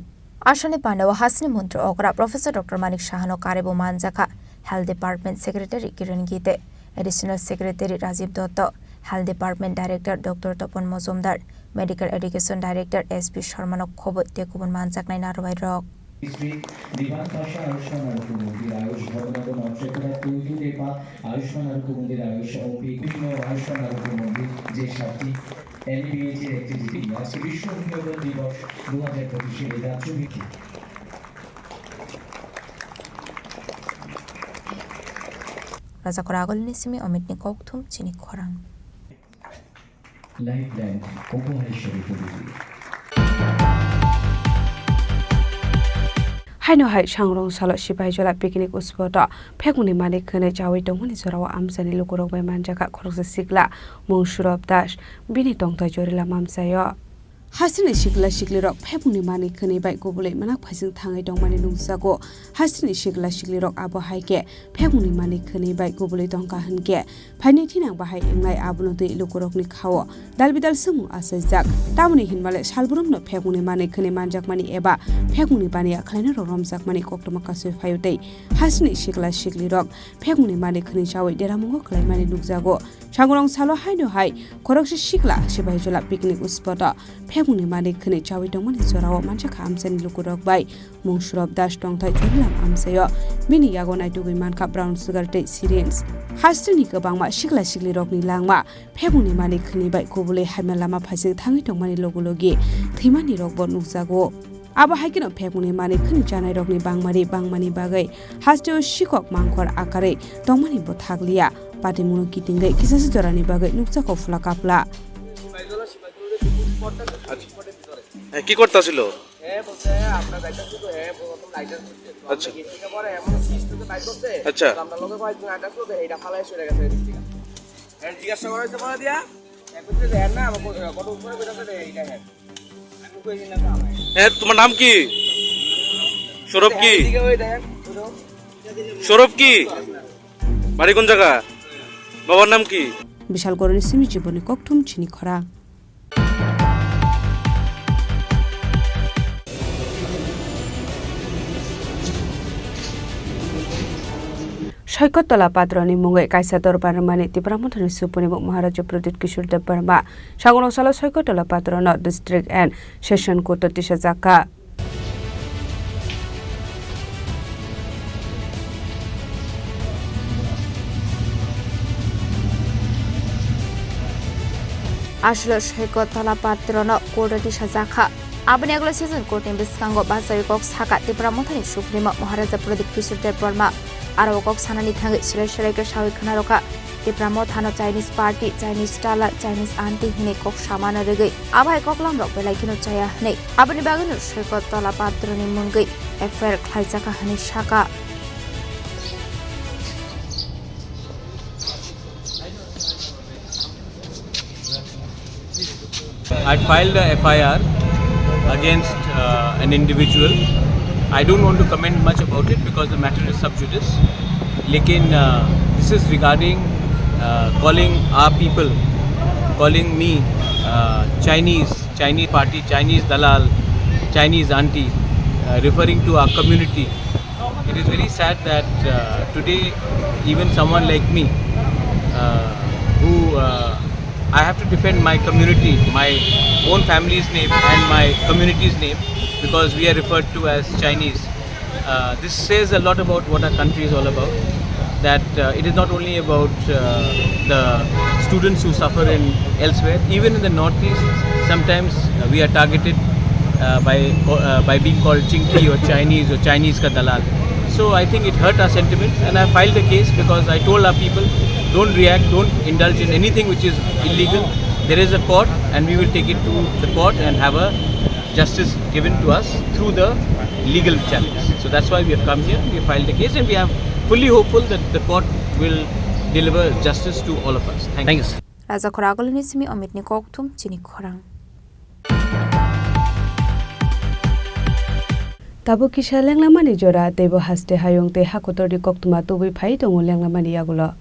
Asani pandao hasteni montri okra Professor Doctor Manik Sahano karebo manjakha Health Department Secretary Kiran Gite, Additional Secretary Rajiv Dotto, Health Department Director Doctor Topon Mojumdar, Medical Education Director S P Sharmano khoboi tei kubun manjaknai narwai rok. Divan Pasha Ayushman Arku Mondir, Ayush Bhavan Agam Tripura, Tuitu Depa, Ayushman Arku Mondir, Ayush O P, বিভিন্ন Ayushman Arku Mondir, যে সাতটি এনবিএইচ এর একটি দিকে আজকে বিশ্ব হোমিওপ্যাথি দিবস দু হাজার পঁচিশে এই রাজ্যভিত্তিক Rajakora Agolini simi Omitni kokthum chini khorang. Lifeline, Kobo Hai Sharifuddin. Haino hai sangrong salo sipai jola picnic spot o phekmungni manwi khwnwi chawi tongmani jorao amchaini lukurok bai manjakha khoroksa sikla mung Surab Das, bini tongthai Jorila Mamsaio. Hasteni sikla siklirok phekmungni manwi khwnwi bai kubulwi manak phaising thangwi tongmani nukjago. Hasteni sikla siklirok abo hai khe phekmungni manwi khwnwi bai kubulwi tongkha hwnkhe phaini thinang bahai wngnai abono twi lukurokni khao dalbidal swngmung achaijak. Tamoni hinmale salbrumno phekmungni manwi khwnwi manjakmani eba phekmungni baniya khlainarok romjakmani koktwma kasui phaio tei hasteni sikla siklirok phekmungni manwi khwnwi chawi deramungo kwlaimani nukjago. Sangrong salo haino hai khoroksa sikla sipai jola picnic spot o phekmungni manwi khwnwi chawi tongmani jorao manjakha amchaini lukurok bai mung Surab Das tongthai Chorilam amchaio. Bini yago naitugwi mankha brown sugar tei syringe. Hasteni kwbangma sikla siklirokni langma phekmungni manwi khwnwi bai kubulwi hamya lama phaising thangwi tongmani logi logi thwimani rokbo nukjago. Abo hai kheno phekmungni manwi khwnwi chanairokni bangmari bangmani bagwi hasteo sikok mangkhor akarwi tongmani bo thakliya. Patimungno kitingwi kisasa jorani bagwi nukjago phula kapla. এ, কি করতেছিল? আচ্ছা। আচ্ছা। জিজ্ঞাসা করা হয়েছে পরে দিয়া, এ, কত উপরে বেরোতে দেয় এইটা, হ্যাঁ। হ্যাঁ, তোমার নাম কি? সৌরভ কি? সৌরভ কি? বাড়ি কোন জায়গা? বাবার নাম কি? Bishal Goroni simi jiboni kokthum chini khora. Soikot Tola Patroni mungwi kaisa dorbar rwmani Tipra Mothani Supremo Maharaja Pradyut Kishore Debbarma Sangrong salo Soikot Tola Patrono District and Session Court o tisajakha. Aswk Soikot Tola Patrono court o tisajakha. Aboni aglo session court ni bwskango bachawi kok sakha Tipra Mothani Supremo Maharaja Pradyut Kishore Debbarma. Aro kok sanani thangwi swrai swrai khe sawi khwnarokha. Tipra Mothano Chinese party, Chinese dalar, Chinese aunty hinwi kok samano rwgwi abo hai koklamrok belai kheno chaya hwnwi aboni bagwino Soikot Tola Patroni mungwi F I R khlaijakha hwnwi sakha. I filed a F I R against uh, an individual. I don't want to comment much about it because the matter is sub judice. Lekin uh, this is regarding uh, calling our people, calling me uh, Chinese, Chinese party, Chinese dalal, Chinese aunty, uh, referring to our community. It is very sad that uh, today, even someone like me, uh, who uh, I have to defend my community, my own family's name and my community's name, because we are referred to as Chinese. Uh, this says a lot about what our country is all about. That uh, it is not only about uh, the Students who suffer in elsewhere, even in the Northeast, sometimes uh, we are targeted uh, by uh, by being called Chinky or Chinese or Chinese ka dalal. So I think it hurt our sentiments, and I filed a case because I told our people, don't react, don't indulge in anything which is illegal. There is a court, and we will take it to the court and have a justice given to us through the legal channels. So that's why we have come here. We have filed the case, and we are fully hopeful that the court will deliver justice to all of us. Thank you. Raja Khoragulini simi Omitni kokthum chini khorang. Tabuk kisa lenglamani jora, teibo haste hayung tei hakotorni koktwma tubui phai tongo lenglamani yagulo.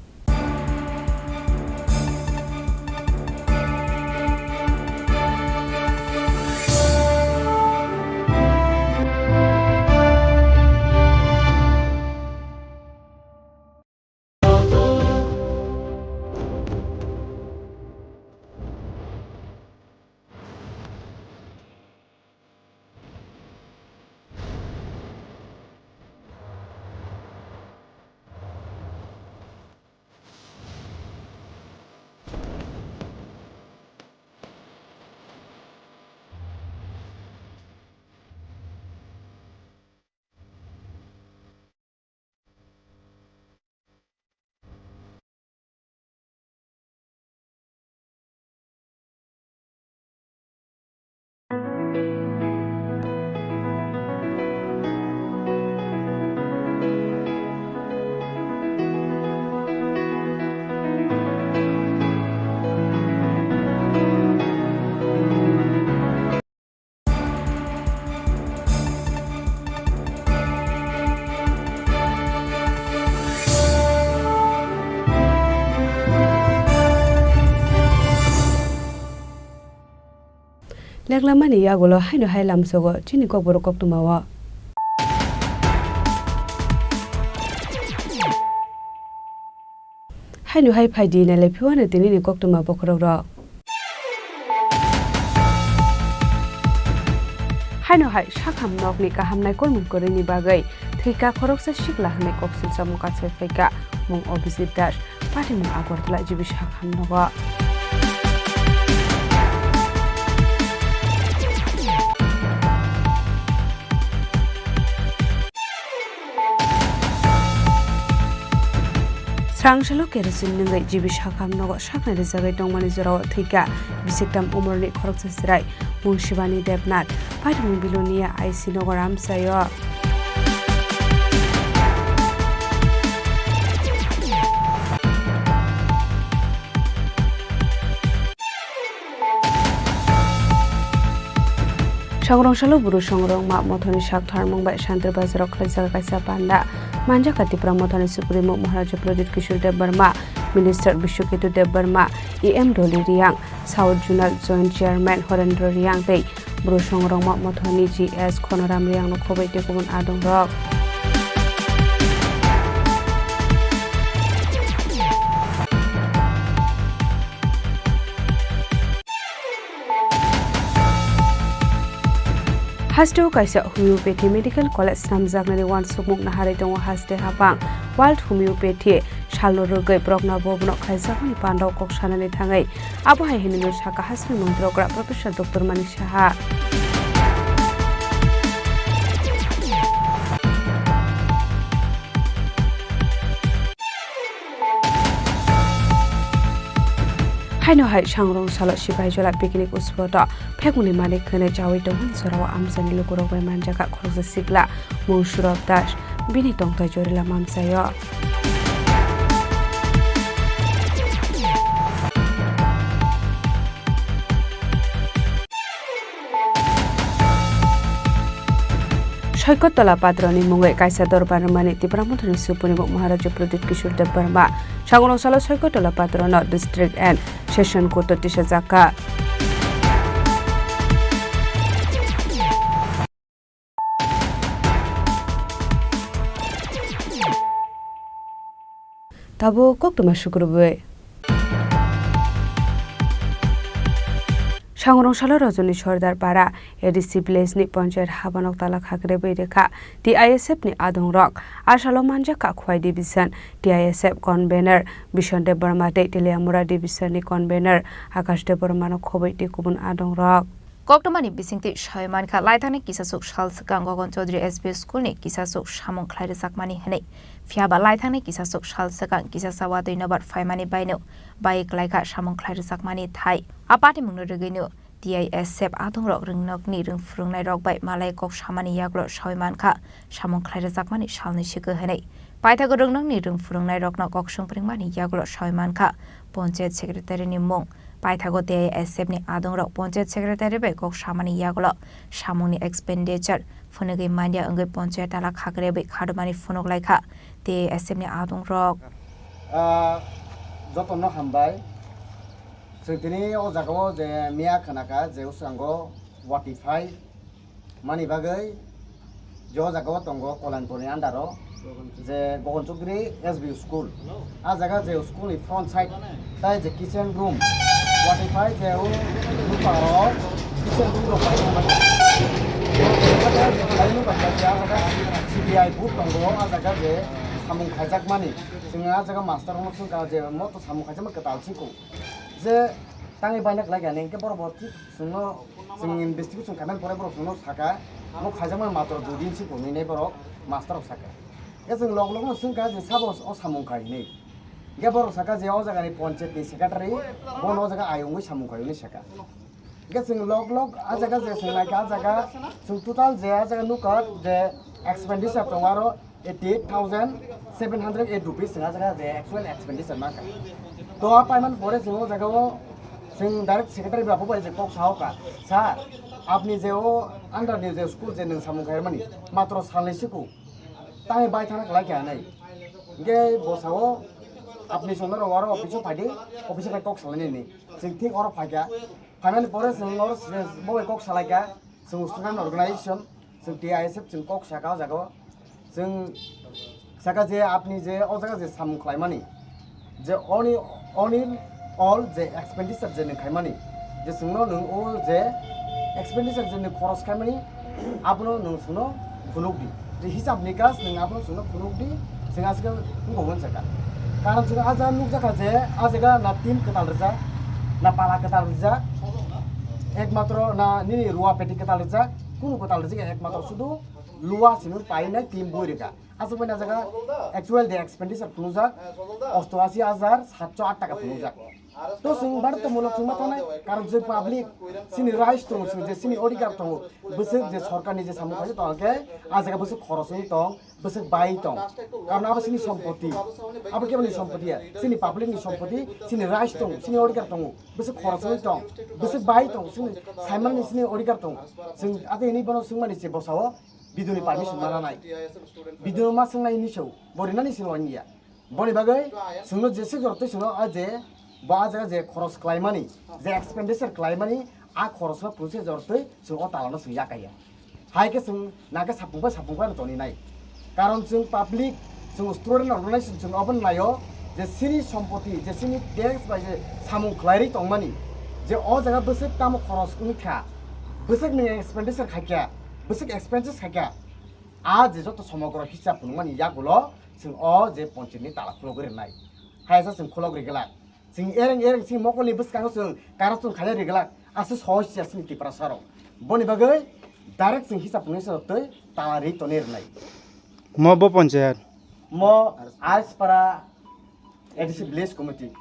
Leklamani yagulo haino hai lamsogo chini kokborok koktwmao. Haino hai phai di, nailai phiwano tinini koktwma bokhorokrok. Haino hai sakham nokni kaham naikolmung kwrwini bagwi thwika khoroksa sikla hwnwi koksilsa mung kachai phaika, mung Abhijit Das, patimung Agartala G B sakham nogo. Srangsalo kerosene nwngwi G B sakham nogo saknai rijagwi tongmani jorao thwika bisiktam umorni khoroksa chwrai mung Shivani Debnath, patimung Bilonia I C nogo ramsaio. Songrong salo buru songrongma mothoni sak tharmung bai Shantir Bazar o khlaijak kaisa panda. Manjak ka Tipra mothani Supremo Maharaja Pradyut Kishore Debbarma, Minister Bishwaketu Debbarma, E M Dolly Reang, South Zonal Joint Chairman Horendra Reang tei buru songrongma mothoni G S Khonoram Reang no khoboi tei kubun adong rok. Hasteo kaisa homeopathy medical college snamjaknani uansukmung naharwi tongo haste haphang. World Homeopathy salno rwgwi borokno bobono khlaijakmani pandao kok sanani thangwi abo hai hwnwi no sakha hasteni montri okra Professor Doctor Manik Saha. Haino hai Sangrong salo Sipahijola picnic spot o phekmuni malik hwnwi chawi tongmani jorao amchaini lukurok bai manjakha khoroksa sikla mung Surab Das, bini tongthai Jorila Mamsaio. Soikotola Patroni mungwi kaisa dorbar rwmani Tipra Mothani Supremo Maharaja Pradyut Kishore Debbarma Sangrong salo Soikotola Patrono District and Session Court o tisajakha. Tabuk koktwma sukrubwi. Sangrong salo Rajoni Sordar Para A D C village ni panchayat habanok tala khakrebwi rikha T I S F ni adongrok. A salo manjakha Khwai division T I S F convener Bishon Debbarma tei Teliamura division ni convener Akash Debbarma no khobwi tei kubun adongrok. Koktwmani bisingtwi sawi mankha, laithangni kisasuk sal swkang Gogon Chaudhary S B school ni kisasuk samung khlai rwjakmani hwnwi. Phiyaba laithangni kisasuk sal swkang kisa chawa dui nobar phaimani baino bai klaikha samung khlai rwjakmani thai. A patimungno rwgwino T I S F adongrok rwngnokni rwng phwrwngnairok bai malai kok samani yagulo sawi mankha, samung khlai rwjakmani salni swkang hwnwi. Paithago rwngnokni rwng phwrwngnairokno kok swng phwrwngmani yagulo sawi mankha panchayat secretary ni mung. Paithago T I S F ni adongrok panchayat secretary bai kok samani yagulo samungni expenditure phunugwi manya wngwi panchayat tala khakrebwi khadumani phunuk laikha T I S F ni adongrok. Ah, jotono hambai. Chwng tini o jagao je miya khwnakha je uskango wati phai mani bagwi je o jagao tongo Kolainpurni under o je Gogon Chaudhary S B school. A jaga je school ni front side tai je kitchen room wati phai je o nuparo kitchen room rok pai mani. C B I booth tongo a jaga je samung khaijak mani. Chwng a jaga master rokno swngkha je mo to samung khaijak ma kwtal singkung. Je tangwi baina kwlai kha, hwnkhe borok bo thik chwngno, chwng investigation khaimani pore borok chwngno sakha, omo khaijakmani matro dui din se hinwi borok master rok sakha. Khe chwng log logno swngkha je sabo o samung khai hinwi. Khe borok sakha je o jagani panchayat ni secretary, bono o jaga ayungwi samung khai hinwi sakha. Khe chwng log log a jaga je chwng naikha, a jaga chwng total je a jaga nukha je expenditure tongo aro eighty eight thousand seven hundred eight rupees chwng a jaga je actual expenditure mankha. To a paiman pore chwng o jaga o chwng direct secretary bai bai je kok sao ka, "Sir, apni je o under ni je school je nwng samung khaimani matro salnwi siku tangwi bai thana kwlai kha nai." Hwnkhe bo sao, "Apni chwngno rw aro office o phaidi, office o bai kok salainani." Chwng thik oro phaikha. Phaimani pore chwng oro se bo bai kok salaikha, chwng student organization, chwng T I S F chwng kok saka o jaga o. Chwng saka je apni je o jaga je samung khlaimani, je oni, oni all je expenditure je nwng khaimani, je chwngno nwng o je expenditure je nwng khoros khaimani, abono nwng chwngno phunuk di. Je hisab nikas nwng abono chwngno phunuk di, chwng aswk wngkha hwn saka. Karon chwng a jaga nukjakha je a jaga na tin kwtal rijak, na pala kwtal rijak, ekmatro na nini ruwa peti kwtal rijak, kunu kwtal rijak ekmatro sudu luwa simi painai tin bui rika. Aswk bai na jaga actual de expenditure phunukjak osto ashi hajar satso aat taka phunukjak. To chwng bari to mulok chwng ma tongnai, karon je public chini rights tongo, chwng je chini odhikar tongo, bwswk je sorkarni je samung khaijak tong khe a jaga bwswk khoros wngwi tong, bwswk bai tong, karon abo chini sompoti, abo keboni sompoti ya, chini public ni sompoti, chini rights tongo, chini odhikar tongo, bwswk khoros wngwi tong, bwswk bai tong, chini saimani chini odhikar tongo, chwng ate hinwi bono swngmani je bwsao biduni permission ma nanai, biduni ma swngnai hinwi se bo rinani se wani ya. Boni bagwi chwngno jesa jora twi chwngno a je bo a jaga je khoros khlaimani, je expenditure khlaimani, a khorosno pungse jora twi chwng o talano chwng yakaiya. Hai khe chwng nangkhe sapung bai sapung bai no toni nai. Karon chwng public, chwng student organization chwng obo naio je chini sompoti, je chini tax bai je samung khlairwi tongmani, je o jaga bwswk tamo khoros wngkha, bwswk nwng expenditure khaikha, bwswk expenses khaikha, a je joto somogro hisab phunukmani yagulo chwng o je ponchini tala khulogwi rwnai. Hai sa chwng khulogri glak. Chwng ereng ereng chini mokolni bwskango chwng corruption khaina ri glak. Aswk sohos ya chini Tiprasarok. Boni bagwi direct chwng hisab phunuknai se twi tala ri toni rwnai. Mo bo ponchayat? Mo Arispara A D C village committee,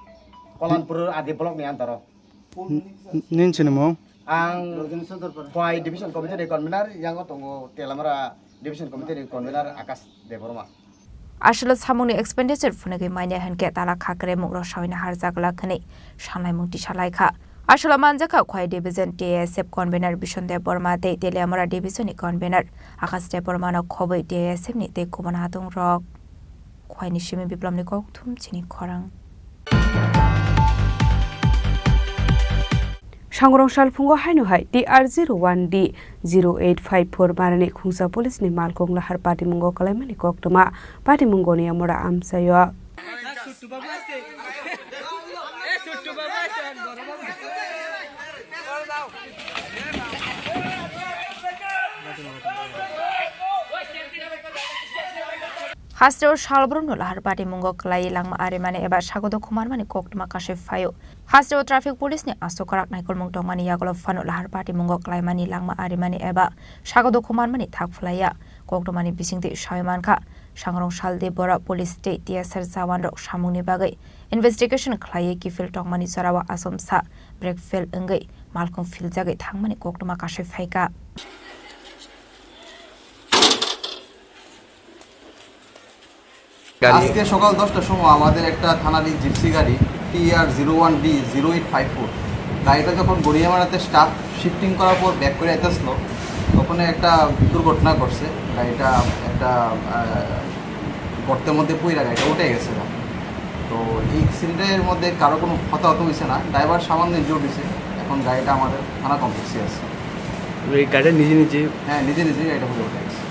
Kolanpur Adi block ni under o. N-, n-, nini sinimung? Ang Khwai division committee ni convener, yango tongo Telamara division committee ni convener Akash Debbarma. Aswlo samungni expenditure phunugwi manya hwnkhe tala khakremung rok sawina harjak glak hwnwi sanlaimung tisa laikha. Aswlo manjakha Khwai division T I S F convener Bishon Debbarma tei Teliamura division ni convener Akash Debbarma no khobwi T I S F ni tei kubun adongrok. Khwaini simi Biplomni kokthum chini khorang. Sangrong salphungo haino hai T R zero one D zero eight five four marani khungsa police ni malkhung lahar patimungo kalaimani koktwma patimungo ni amora amchaio. Hasteo salbrumno lahar patimungo kwlaiwi langma arimani eba sagodo khumarmani koktwma kasui phaio. Hasteo traffic police ni aswk kwrak naikolmung tongmani yagulo phano lahar patimungo kwlaimani langma arimani eba sagodo khumarmani thak phlaiya. Koktwmani bisingtwi sawi mankha, sangrong saldi borok police tei T S R jawan rok samungni bagwi investigation khlaiwi kiphil tongmani jorao achomsa brake fail wngwi malkhung philjagwi thangmani koktwma kasui phaikha. গাড়ি আজকে সকাল দশটার সময় আমাদের একটা থানার এই gypsy গাড়ি T R zero one D zero eight five four, গাড়িটা যখন গড়িয়ামারাতে স্টাফ শিফটিং করার পর ব্যাক করে আইতেছিল, তখন একটা দুর্ঘটনা ঘটছে। গাড়িটা একটা, আহ, গর্তের মধ্যে পড়ে গাড়িটা উঠে গেছে। তো এই অ্যাক্সিডেন্টের মধ্যে কারো কোনো হতাহত হয়েছে না, ড্রাইভার সামান্য ইনজুর্ড হয়েছে। এখন গাড়িটা আমাদের থানা কমপ্লেক্সে আছে। এই গাড়িটা নিজে নিজে? হ্যাঁ, নিজে নিজে গাড়িটা ঘুরে উঠে গেছে।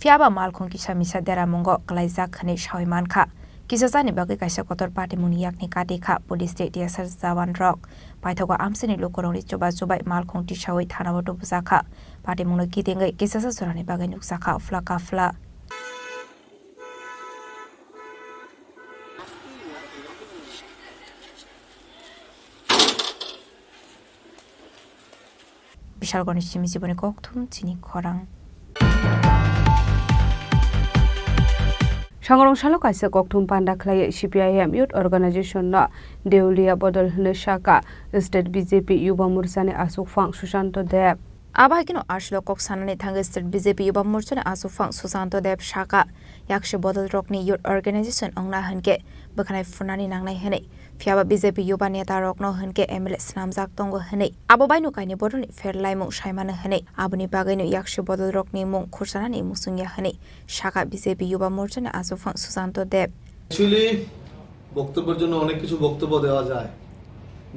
Phiya ba malkhung kisa misa deramungo kwlaijak hwnwi sawi mankha. Kisasani bagwi kaisa kotor patimungni yakni kati kha, police tei T S R jawan rok paithago amchaini lukurokni chuba chubai malkhung tisawi thanao tubujakha. Patimungno kitingwi kisasa jorani bagwi nukjakha phla ka phla. Bishalgoni simi jiboni kokthum chini khorang. Sangrong salo kaisa kokthum panda khlaiwi C P I M Youth Organization no Deulia bodol hwnwi saka State B J P Yuba Morcha ni aswk phang Susanto Deb. Abo hai kheno aswk kok sanani thangwi State B J P Yuba Morcha ni aswk phang Susanto Deb saka, yakse bodol rokni youth organization wngna hwnkhe bwkhanai phunani nangnai hwnwi. Phiya ba B J P Yuba neta rokno hwnkhe M L A swnamjak tongo hwnwi, abo baino kainwi bodolni pher laimung saimano hwnwi, aboni bagwino yakse bodol rokni mung khursanani muchungya hwnwi saka B J P Yuba Morchani achukphang Susanto Deb. Actually, বক্তব্যের জন্য অনেক কিছু বক্তব্য দেওয়া যায়।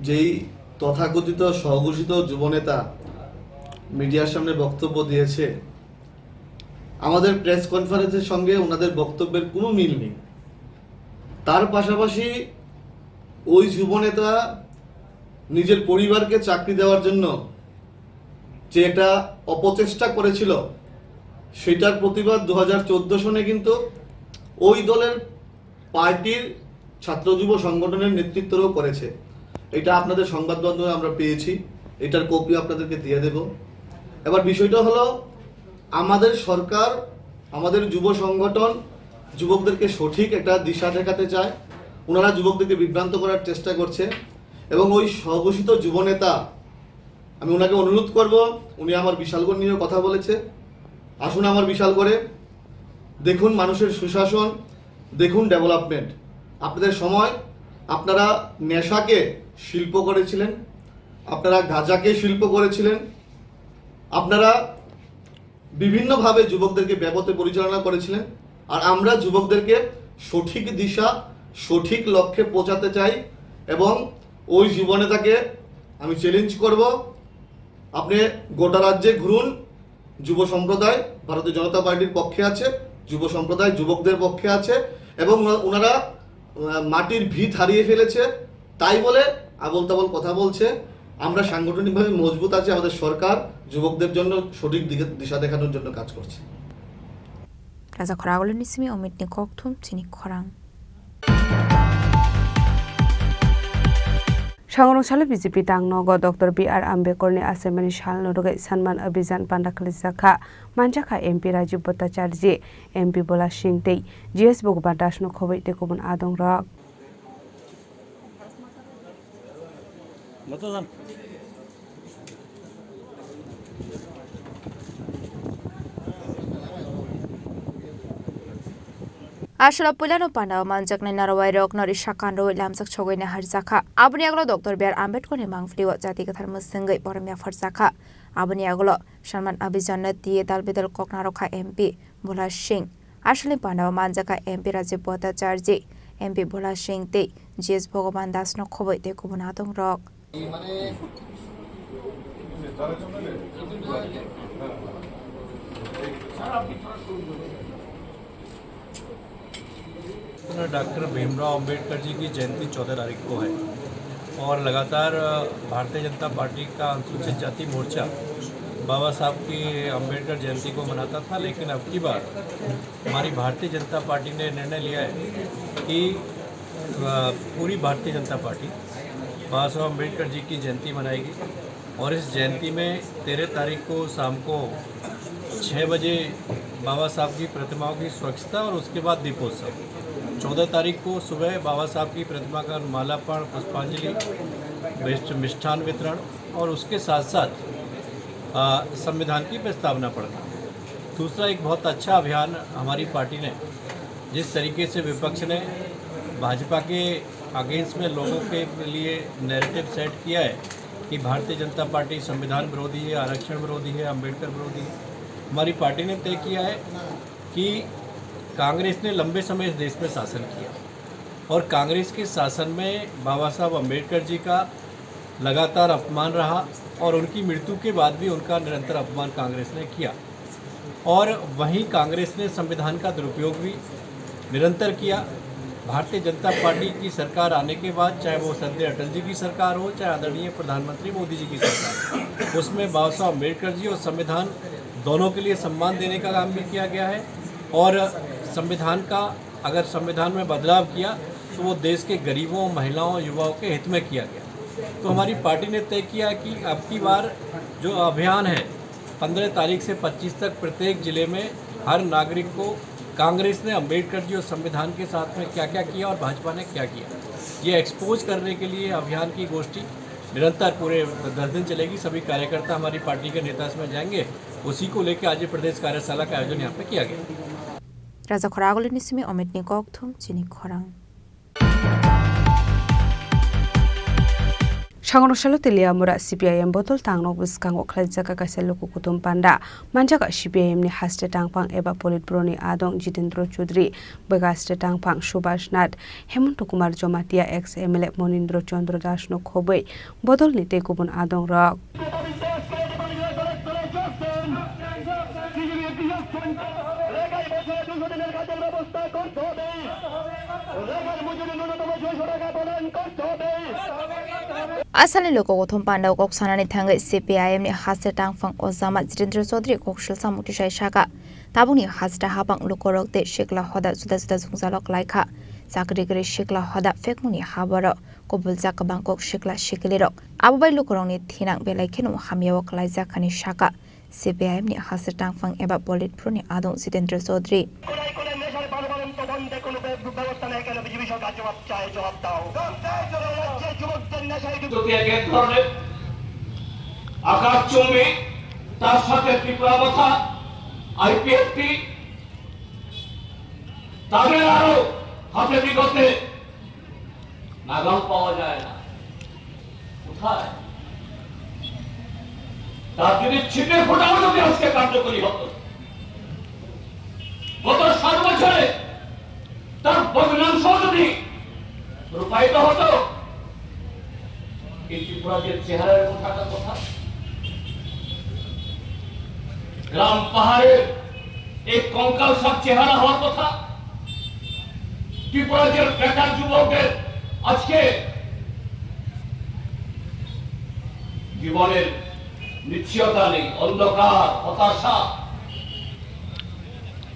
যেই তথাকথিত স্বঘোষিত যুবনেতা মিডিয়ার সামনে বক্তব্য দিয়েছে, আমাদের প্রেস কনফারেন্সের সঙ্গে ওনাদের বক্তব্যের কোনো মিল নেই। তার পাশাপাশি ওই যুবনেতা নিজের পরিবারকে চাকরি দেওয়ার জন্য যে একটা অপচেষ্টা করেছিল, সেটার প্রতিবাদ দু হাজার চোদ্দ সনে কিন্তু ওই দলের পার্টির ছাত্র যুব সংগঠনের নেতৃত্বরাও করেছে। এটা আপনাদের সংবাদ মাধ্যমে আমরা পেয়েছি, এটার কপি আপনাদেরকে দিয়ে দেব। এবার বিষয়টা হলো, আমাদের সরকার, আমাদের যুব সংগঠন যুবকদেরকে সঠিক একটা দিশা দেখাতে চায়। ওনারা যুবকদেরকে বিভ্রান্ত করার চেষ্টা করছে এবং ওই স্বঘোষিত যুবনেতা, আমি ওনাকে অনুরোধ করব, উনি আমার বিশালগড় নিয়েও কথা বলেছে, আসুন আমার বিশালগড়ে, দেখুন মানুষের সুশাসন, দেখুন ডেভেলপমেন্ট। আপনাদের সময় আপনারা নেশাকে শিল্প করেছিলেন, আপনারা গাঁজাকে শিল্প করেছিলেন, আপনারা বিভিন্নভাবে যুবকদেরকে বেপথে পরিচালনা করেছিলেন। আর আমরা যুবকদেরকে সঠিক দিশা, সঠিক লক্ষ্যে পৌঁছাতে চাই এবং ওই যুবনেতাকে আমি চ্যালেঞ্জ করব, আপনি গোটা রাজ্যে ঘুরুন, যুব সম্প্রদায় ভারতীয় জনতা পার্টির পক্ষে আছে, যুব সম্প্রদায় যুবকদের পক্ষে আছে এবং ওনা-, ওনারা, আহ, মাটির ভিত হারিয়ে ফেলেছে, তাই বলে আবোল তাবোল কথা বলছে। আমরা সাংগঠনিকভাবে মজবুত আছি, আমাদের সরকার যুবকদের জন্য সঠিক দিকে দিশা দেখানোর জন্য কাজ করছে। Raja Khoraguluni simi Omitni kokthum chini khorang. Sangrong salo B J P tangnogo Doctor B R Ambedkar ni achaimani salno rwgwi Sanman Abhijan panda khwlaijak kha. Manjakha M P Rajiv Bhattacharjee, M P Bhola Singh tei G S Bhagavan Das no khobwi tei kubun adongrok. Aswla puilano pandao manjaknai narwai rok nori sakan rwi lamjak sogwi naharjakha. Aboni yagulo Doctor B R Ambedkar ni mangpili o jati kwthar mwswngwi borom yapharjakha. Aboni yagulo Sanman Abhijan no tiye dal bidal kok narwkha M P Bhola Singh. Aswlni pandao manjakha M P Rajiv Bhattacharjee, M P Bhola Singh tei G S Bhagavan Das no khobwi tei kubun adongrok. Doctor Bhimrao Ambedkar ji की जयंती चौदह तारीख को है और लगातार, अ, भारतीय जनता पार्टी का अनुसूचित जाति मोर्चा बाबा साहब की अंबेडकर जयंती को मनाता था, लेकिन अब की बार हमारी भारतीय जनता पार्टी ने निर्णय लिया है कि, अ, पूरी भारतीय जनता पार्टी बाबा साहब अंबेडकर जी की जयंती मनाएगी और इस जयंती में तेरह तारीख को शाम को छः बजे बाबा साहब की प्रतिमाओं की स्वच्छता और उसके बाद दीपोत्सव। चौदह तारीख को सुबह बाबा साहब की प्रतिमा का मालार्पण, पुष्पांजलि, मिष्ठ-, मिष्ठान वितरण और उसके साथ साथ, अ, संविधान की प्रस्तावना पढ़ना। दूसरा एक बहुत अच्छा अभियान हमारी पार्टी ने, जिस तरीके से विपक्ष ने भाजपा के against में लोगों के लिए narrative set किया है कि भारतीय जनता पार्टी संविधान विरोधी है, आरक्षण विरोधी है, अंबेडकर विरोधी है, हमारी पार्टी ने तय किया है कि कांग्रेस ने लंबे समय इस देश में शासन किया और कांग्रेस के शासन में बाबा साहब अंबेडकर जी का लगातार अपमान रहा और उनकी मृत्यु के बाद भी उनका निरंतर अपमान कांग्रेस ने किया। और वहीं कांग्रेस ने संविधान का दुरुपयोग भी निरंतर किया। भारतीय जनता पार्टी की सरकार आने के बाद, चाहे वो श्रद्धेय अटल जी की सरकार हो, चाहे आदरणीय प्रधानमंत्री मोदी जी की सरकार हो, उसमें बाबा साहब अम्बेडकर जी और संविधान दोनों के लिए सम्मान देने का काम भी किया गया है। और संविधान का, अगर संविधान में बदलाव किया, तो वो देश के गरीबों, महिलाओं, युवाओं के हित में किया गया। तो हमारी पार्टी ने तय किया कि अब की बार जो अभियान है, पन्द्रह तारीख से पच्चीस तक प्रत्येक जिले में हर नागरिक को कांग्रेस ने अंबेडकर जी और संविधान के साथ में क्या-क्या किया और भाजपा ने क्या किया, ये एक्सपोज करने के लिए अभियान की गोष्ठी निरंतर पूरे दस दिन चलेगी। सभी कार्यकर्ता हमारी पार्टी के नेता इसमें जाएंगे। उसी को लेके आज ये प्रदेश कार्यशाला का आयोजन यहाँ पे किया गया। Raja Khoragulini simi Omitni kokthum chini khorang. Sangono salo Teliamura C P I M bodol tangnok bwskango khlaijak kaisa luku kuthum panda. Manjak C P I M ni haste tangphang eba Politburo ni adong Jitendra Chaudhary, bwkha haste tangphang Subhash Nath, Hemanta Kumar Jamatia, ex M L A Monindra Chandra Das no khobwi bodol ni tei kubun adong rok. Asalni luku kuthum panda o kok sanani thangwi C P I M ni haste tangphang o Jama Jitendra Chaudhary kok silsa mutisai saka, tabukni haste hapang lukurok tei sikla hoda juda juda jwngjalo kwlaikha. Chakri kwrwi sikla hoda phekmungni haborok kubuljak kwbang kok sikla sikilirok. Abo bai lukurokni thinang belai kheno hamyao kwlaijakkani saka. C P I M ni haste tangphang eba Politburo ni adong Jitendra Chaudhary. যদি এক এক ধরনের আকাশচুম্বী তার সাথে ত্রিপুরা মথা, আইপিএফটি, তাদের আরো হাতে বিগতে নাগাল পাওয়া যায় না। কোথায়? তার যদি ছিটে ফোটাও যদি আজকে কার্যকরী হতো, গত সাত বছরে তার ভগ্নাংশ যদি রূপায়িত হতো, এই ত্রিপুরার যে চেহারা এরকম থাকার কথা, গ্রাম পাহাড়ের এই কঙ্কালসার চেহারা হওয়ার কথা। ত্রিপুরার যে বেকার যুবকদের আজকে জীবনের নিশ্চয়তা নেই, অন্ধকার, হতাশা,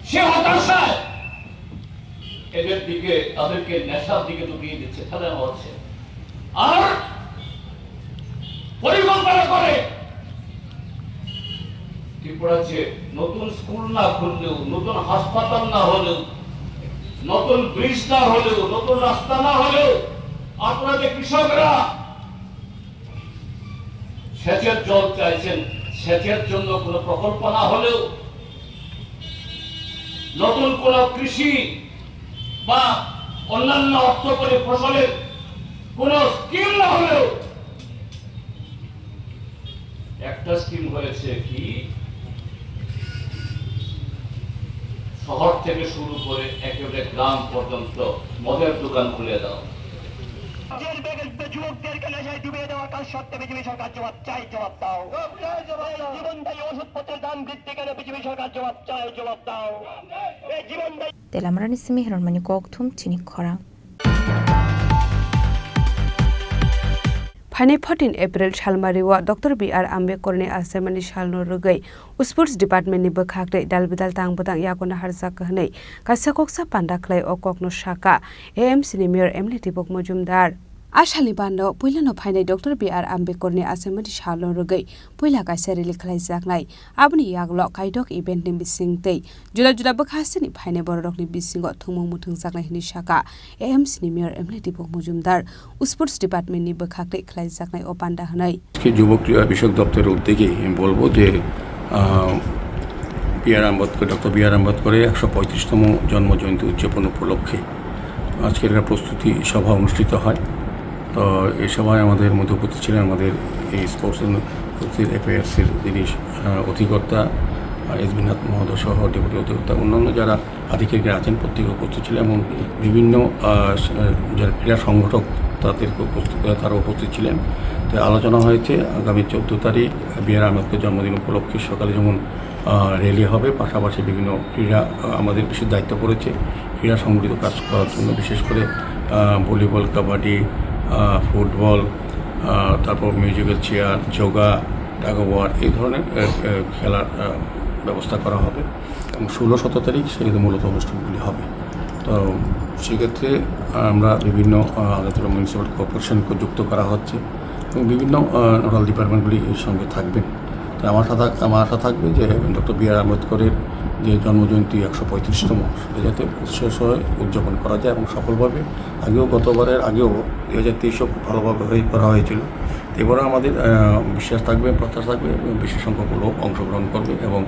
সে হতাশায় এদের দিকে, তাদেরকে নেশার দিকে ডুবিয়ে দিচ্ছে, ফেলে দেওয়া হচ্ছে। আর পরিকল্পনা করে ত্রিপুরার যে নতুন স্কুল না খুললেও, নতুন হাসপাতাল না হলেও, নতুন ব্রিজ না হলেও, নতুন রাস্তা না হলেও, আপনারা যে কৃষকরা সেচের জল চাইছেন, সেচের জন্য কোনো প্রকল্প না হলেও, নতুন কোনো কৃষি বা অন্যান্য অর্থকরী ফসলের কোনো স্কিম না হলেও, একটা স্কিম হয়েছে কি, শহর থেকে শুরু করে একেবারে গ্রাম পর্যন্ত মদের দোকান খুলে দাও। রাজ্যের বেকার যুবকদেরকে নেশায় ডুবিয়ে দেওয়া কার স্বার্থে বিজেপি সরকার? জবাব চাই, জবাব দাও। এই জীবনদায়ী ওষুধপত্রের দাম বৃদ্ধি কেন বিজেপি সরকার? জবাব চাই, জবাব দাও। এই জীবনদায়ী Telamarani simi hironmani kokthum chini khorang. Phainai fourteen April salmario Doctor B R Ambedkar ni achaimani salno rwgwi Sports Department ni bwkhak tei dal bidal tang bwtang yago naharjak hwnwi kaisa koksa panda khlai o kokno sakha A M C ni Mayor M L A Dipok Mojumdar. A salni bando puilano phainai Doctor B R Ambedkar ni achaimani salno rwgwi puila kaisa rally khlaijaknai. Aboni yagulo kaitok event ni bising tei juda juda bwkha hasteni phainai bororokni bisingo thwngmung muthungjaknai hwnwi sakha A M C ni Mayor M L A Dipok Mojumdar. Sports Department ni bwkhak tei khlaijaknai o panda hwnwi. আজকে যুব ক্রীড়া বিষয়ক দপ্তরের উদ্যোগে আমি বলবো যে, আহ, বি আর Ambedkar, doctor B আর আম্বেদকরের একশো পঁয়ত্রিশতম জন্ম জয়ন্তী উদযাপন উপলক্ষে আজকের একটা প্রস্তুতি সভা অনুষ্ঠিত হয়। তো এই সভায় আমাদের মধ্যে উপস্থিত ছিলেন আমাদের এই স্পোর্টস অ্যান্ড এফেয়ার্সের যিনি, আহ, অধিকর্তা, আহ, এস বি নাথ মহোদয় সহ ডেপুটি অধিকর্তা, অন্যান্য যারা আধিকারিকরা আছেন, প্রত্যেকে উপস্থিত ছিলেন এবং বিভিন্ন, আহ, স-, যারা ক্রীড়া সংগঠক তাদের উপস্থিত, তারা উপস্থিত ছিলেন। তো আলোচনা হয়েছে আগামী চোদ্দ তারিখ বি আর আম্বেদকর জন্মদিন উপলক্ষে সকালে যেমন, আহ, র‍্যালি হবে, পাশাপাশি বিভিন্ন ক্রীড়া, আহ, আমাদের বিশেষ দায়িত্ব পড়েছে ক্রীড়া সংগঠিত কাজ করার জন্য, বিশেষ করে, আহ, ভলিবল, কাবাডি, আহ, ফুটবল, আহ, তারপর musical chair, yoga, tug of war, এই ধরনের, আহ, আহ, খেলার, আহ, ব্যবস্থা করা হবে। এবং ষোলো সতেরো তারিখ সেক্ষেত্রে মূলত অনুষ্ঠানগুলি হবে। তো সেক্ষেত্রে আমরা বিভিন্ন, আহ, আগরতলা মিউনিসিপ্যাল কর্পোরেশনকে যুক্ত করা হচ্ছে এবং বিভিন্ন, আহ, নোডাল ডিপার্টমেন্টগুলি এর সঙ্গে থাকবেন। তো আমার সাথে, আমার আশা থাকবে যে ডক্টর বি আর আম্বেদকরের যে জন্মজয়ন্তী একশো পঁয়ত্রিশতম, সেটা যাতে উৎসাহ সহ উদযাপন করা যায় এবং সফলভাবে। আগেও, গতবারের আগেও দুই হাজার তেইশেও খুব ভালোভাবে হয়ে, করা হয়েছিল। এবারও আমাদের, আহ, বিশ্বাস থাকবে, প্রত্যাশা থাকবে এবং বেশি সংখ্যক লোক অংশগ্রহণ করবে এবং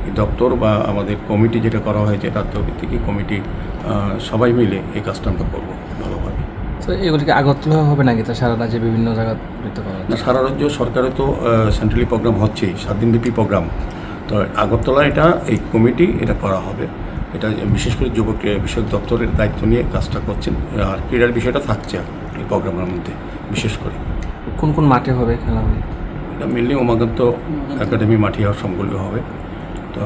এই দপ্তর বা আমাদের কমিটি যেটা করা হয়েছে, রাজ্য ভিত্তিক এই কমিটি, আহ, সবাই মিলে এই কাজটা আমরা করবো ভালোভাবে। তো এগুলি কি আগরতলা হবে নাকি? তো সারা রাজ্যে বিভিন্ন জায়গা করতে পারবে? না, সারা রাজ্য সরকারে তো, আহ, সেন্ট্রালি প্রোগ্রাম হচ্ছেই, সাত দিনব্যাপী প্রোগ্রাম। তো আগরতলা এটা, এই কমিটি এটা করা হবে। এটা বিশেষ করে যুবক, আহ, বিষয়ক দপ্তরের দায়িত্ব নিয়ে কাজটা করছেন। আর ক্রীড়ার বিষয়টা থাকছে এই প্রোগ্রামের মধ্যে বিশেষ করে। কোন কোন মাঠে হবে খেলাগুলি? এটা মেইনলি উমাকান্ত একাডেমি মাঠে আর সবগুলি হবে। তো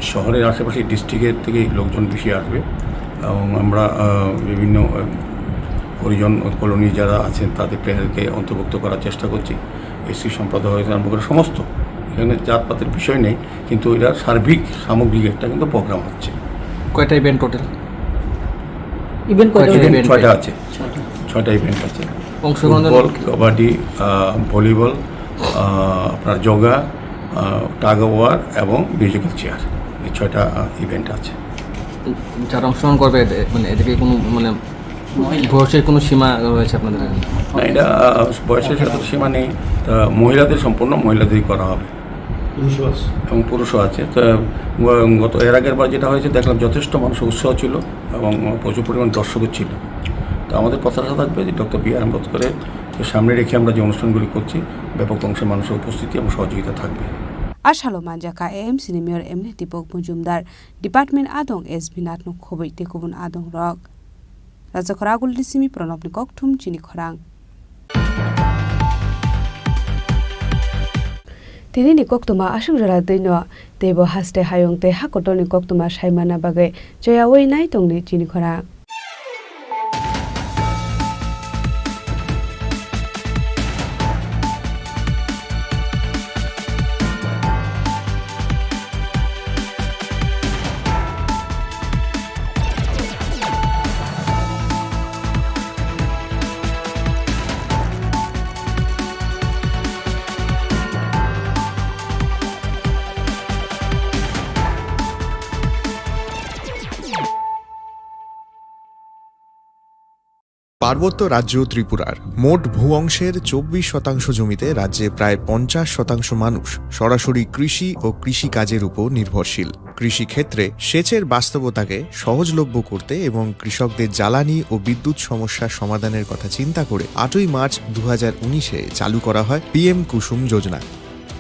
শহরের আশেপাশে ডিস্ট্রিক্টের থেকে লোকজন বেশি আসবে এবং আমরা, আহ, বিভিন্ন, আহ, হরিজন কলোনি যারা আছেন তাদের প্লেয়ারকে অন্তর্ভুক্ত করার চেষ্টা করছি। এসসি সম্প্রদায় হতে আরম্ভ করে সমস্ত, এখানে জাতপাতের বিষয় নেই, কিন্তু এটা সার্বিক সামগ্রিক একটা কিন্তু প্রোগ্রাম হচ্ছে। কয়টা ইভেন্ট টোটাল? ইভেন্ট কয়টা? কয়টা ইভেন্ট? ইভেন্ট ছয়টা আছে। ছয়টা। ছয়টা ইভেন্ট আছে। অংশগ্রহণ ফুটবল, কাবাডি, আহ, ভলিবল, আহ, আপনার যোগা, আহ, টাগ অফ ওয়ার এবং মিউজিক্যাল চেয়ার, এই ছয়টা, আহ, ইভেন্ট আছে। যারা অংশগ্রহণ করবে, এদে-, মানে, এদেরকে কোনো, মানে, মহিলা। বয়সের কোনো সীমা রয়েছে আপনাদের এখানে? না, এটা, আহ, বয়সের সাথে সীমা নেই। তা মহিলাদের, সম্পূর্ণ মহিলাদেরই করা হবে। পুরুষও আছে। এবং পুরুষও আছে। তো, গ-, গত, এর আগের বার যেটা হয়েছে, দেখলাম যথেষ্ট মানুষের উৎসাহ ছিল এবং প্রচুর পরিমাণ দর্শকও ছিল। তো আমাদের প্রত্যাশা থাকবে যে ডক্টর বি আর আম্বেদকরের সামনে রেখে আমরা যে অনুষ্ঠানগুলি করছি, ব্যাপক অংশে মানুষের উপস্থিতি এবং সহযোগিতা থাকবে। A salo manjakha A M C ni Mayor M L A Dipok Mojumdar, Department adong S B Nath no khobwi tei kubun adong rok. Rajakhor Agulni simi Pranobni kokthum chini khorang. Tinini koktwma aswk jora twino teibo haste hayung tei hakotorni koktwma saimana bagwi choyaui nai tongni chini khorang. পার্বত্য রাজ্য ত্রিপুরার মোট ভূ অংশের চব্বিশ শতাংশ জমিতে রাজ্যে প্রায় পঞ্চাশ শতাংশ মানুষ সরাসরি কৃষি ও কৃষিকাজের উপর নির্ভরশীল। কৃষিক্ষেত্রে সেচের বাস্তবতাকে সহজলভ্য করতে এবং কৃষকদের জ্বালানি ও বিদ্যুৎ সমস্যা সমাধানের কথা চিন্তা করে আটই মার্চ দু হাজার উনিশে চালু করা হয় পি এম কুসুম যোজনা,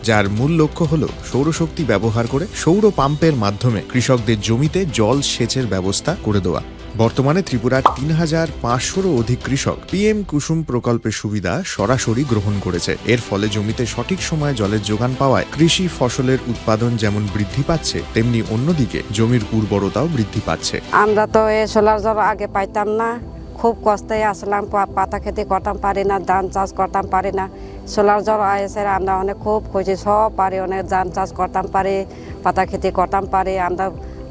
যার মূল লক্ষ্য হল সৌরশক্তি ব্যবহার করে সৌর পাম্পের মাধ্যমে কৃষকদের জমিতে জল সেচের ব্যবস্থা করে দেওয়া। বর্তমানে ত্রিপুরার তিন হাজার পাঁচশোরও অধিক কৃষক পি এম কুসুম প্রকল্পের সুবিধা সরাসরি গ্রহণ করেছে। এর ফলে জমিতে সঠিক সময়ে জলের যোগান পাওয়ায় কৃষি ফসলের উৎপাদন যেমন বৃদ্ধি পাচ্ছে, তেমনি অন্যদিকে জমির উর্বরতাও বৃদ্ধি পাচ্ছে। আমরা তো এ সোলার জল আগে পাইতাম না, খুব কষ্টে আসলাম, পা-, পাতা খেতি করতাম পারি না, ধান চাষ করতাম পারি না। সোলার জল আয়েসে আমরা অনেক খুব খুশি, সব পারি, অনেক ধান চাষ করতাম পারি, পাতা খেতি করতাম পারি, আমরা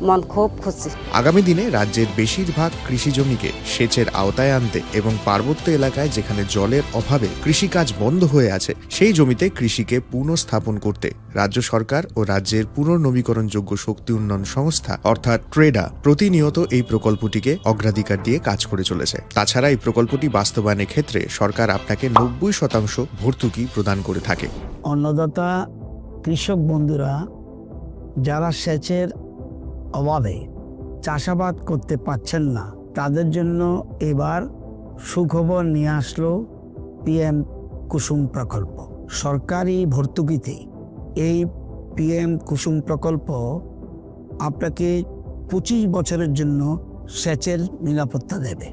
মন খুব খুশি। আগামী দিনে রাজ্যের বেশিরভাগ কৃষি জমিকে সেচের আওতায় আনতে এবং পার্বত্য এলাকায় যেখানে জলের অভাবে কৃষিকাজ বন্ধ হয়ে আছে, সেই জমিতে কৃষিকে পুনঃস্থাপন করতে রাজ্য সরকার ও রাজ্যের পুনর্নবীকরণযোগ্য শক্তি উন্নয়ন সংস্থা অর্থাৎ ট্রেডা প্রতিনিয়ত এই প্রকল্পটিকে অগ্রাধিকার দিয়ে কাজ করে চলেছে। তাছাড়া এই প্রকল্পটি বাস্তবায়নের ক্ষেত্রে সরকার আপনাকে নব্বই শতাংশ ভর্তুকি প্রদান করে থাকে। অন্নদাতা কৃষক বন্ধুরা যারা সেচের অভাবে চাষাবাদ করতে পারছেন না, তাদের জন্য এবার সুখবর নিয়ে আসলো পিএম কুসুম প্রকল্প। সরকারি ভর্তুকিতে এই পিএম কুসুম প্রকল্প আপনাকে পঁচিশ বছরের জন্য সেচের নিরাপত্তা দেবে।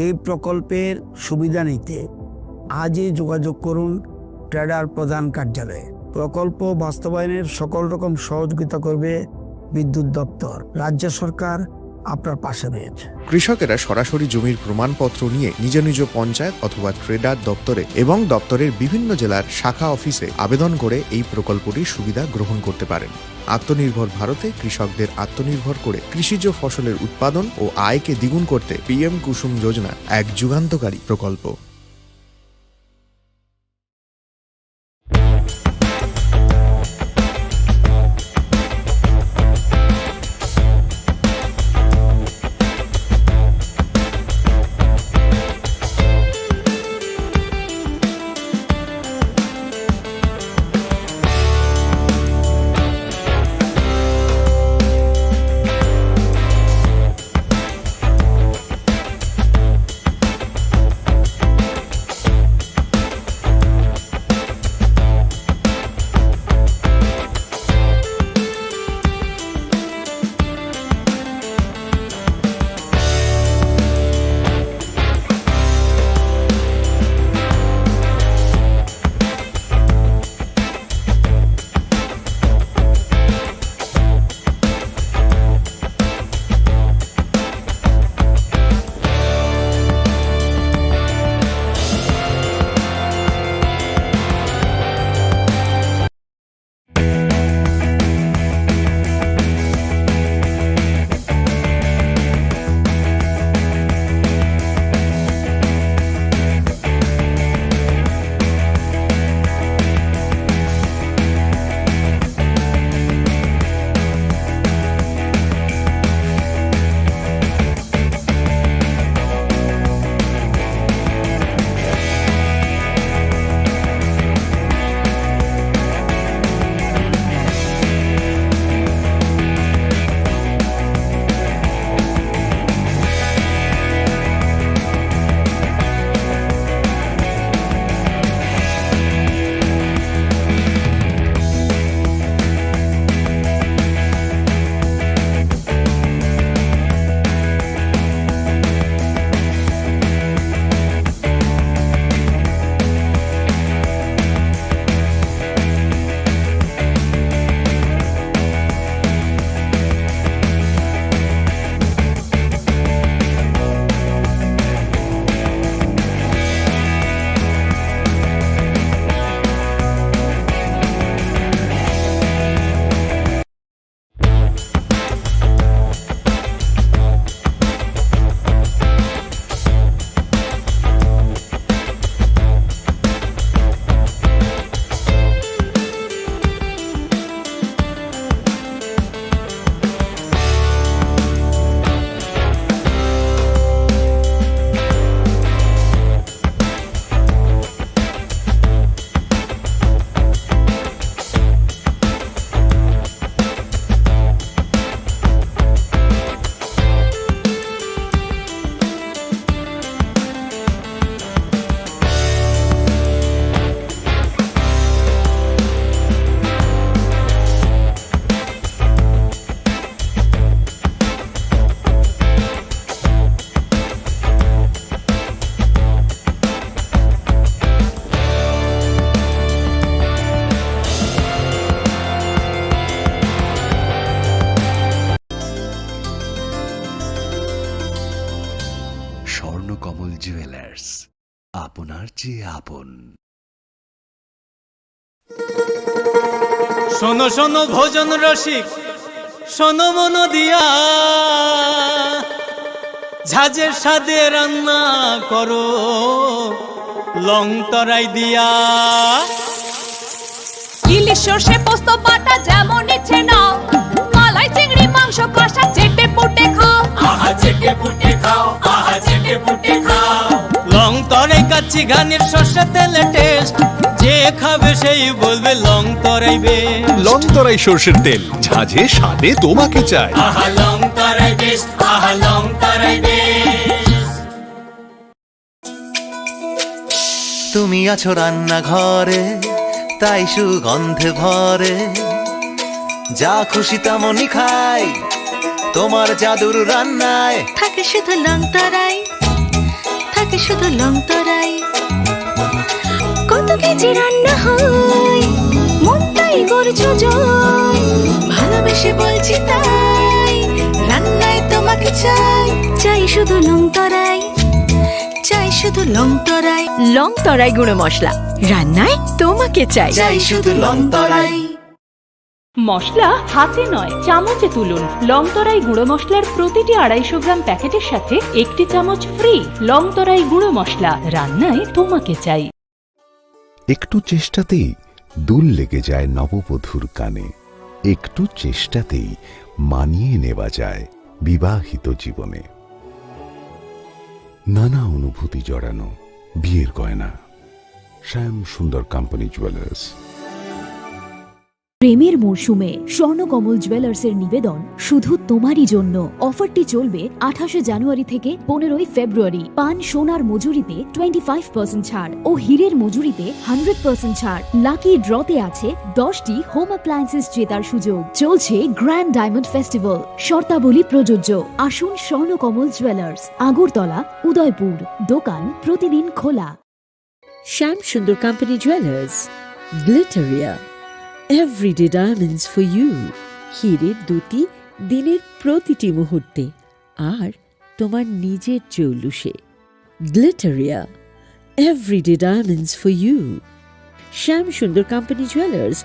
এই প্রকল্পের সুবিধা নিতে আজই যোগাযোগ করুন ট্রেডার প্রধান কার্যালয়ে। প্রকল্প বাস্তবায়নের সকল রকম সহযোগিতা করবে বিদ্যুৎ দপ্তর। রাজ্য সরকার আপনার পাশে রয়েছে। কৃষকেরা সরাসরি জমির প্রমাণপত্র নিয়ে নিজ নিজ পঞ্চায়েত অথবা ট্রেডার দপ্তরে এবং দপ্তরের বিভিন্ন জেলার শাখা অফিসে আবেদন করে এই প্রকল্পটির সুবিধা গ্রহণ করতে পারেন। আত্মনির্ভর ভারতে কৃষকদের আত্মনির্ভর করে কৃষিজ ফসলের উৎপাদন ও আয়কে দ্বিগুণ করতে পিএম কুসুম যোজনা এক যুগান্তকারী প্রকল্প। যে আপন। শোনো শোনো ভোজন রসিক, শোনো মন দিয়া, ঝাঁঝের স্বাদে রান্না করো লং তরাই দিয়া। ইলিশ সর্ষে পোস্ত বাটা যেমন ইচ্ছে নাও, মালাই চিংড়ি মাংস কষা চেটে পুটে খাও। আহা চেটে পুটে খাও, আহা চেটে পুটে খাও। লং তরাই কাচ্চি ঘানির সর্ষে তেলে টেস্ট, যে খাবে সেই বলবে লং তরাই বেস্ট। লং তরাই সর্ষের তেল, ঝাঁঝে স্বাদে তোমাকে চাই। আহা লং তরাই বেস্ট, আহা লং তরাই বেস্ট। তুমি আছো রান্নাঘরে, তাই সুগন্ধে ভরে। যা খুশি তেমনই খাই, তোমার জাদুর রান্নায়। থাকে শুধু লং তরাই, থাকে শুধু লং তরাই। কত কেজি রান্না হয়, মনটাই করছো জয়। ভালোবেসে বলছি তাই, রান্নায় তোমাকে চাই। চাই শুধু লং তরাই, চাই শুধু লং তরাই। লং তরাই গুঁড়ো মশলা, রান্নায় তোমাকে চাই। চাই শুধু লং তরাই। মশলা হাতে নয়, চামচে তুলুন। লং তরাই গুঁড়ো মশলার প্রতিটি আড়াইশো গ্রাম প্যাকেটের সাথে একটি চামচ ফ্রি। লং তরাই গুঁড়ো মশলা, রান্নায় তোমাকে চাই। একটু চেষ্টাতেই দুল লেগে যায় নববধূর কানে। একটু চেষ্টাতেই মানিয়ে নেওয়া যায় বিবাহিত জীবনে। নানা অনুভূতি জড়ানো বিয়ের গয়না। শ্যাম সুন্দর কোম্পানি জুয়েলার্স। প্রেমের মরশুমে স্বর্ণকমল জুয়েলার্সের নিবেদন শুধু তোমারই জন্য। অফারটি চলবে আঠাশে জানুয়ারি থেকে পনেরোই ফেব্রুয়ারি। পান সোনার মজুরিতে টোয়েন্টি ফাইভ পার্সেন্ট ছাড় ও হীরের মজুরিতে হান্ড্রেড পার্সেন্ট ছাড়। লাকি ড্রতে আছে দশটি হোম অ্যাপ্লায়েন্সেস জেতার সুযোগ। চলছে গ্র্যান্ড ডায়মন্ড ফেস্টিভ্যাল, শর্তাবলী প্রযোজ্য। আসুন স্বর্ণকমল জুয়েলার্স, আগরতলা, উদয়পুর। দোকান প্রতিদিন খোলা। Shyam Sundar company jewellers, Glitteria, everyday diamonds for you. হীরের দ্যুতি দিনের প্রতিটি মুহূর্তে, আর তোমার নিজের চৌলুসে। Glitteria, everyday diamonds for you. Shyam Sundar company jewellers,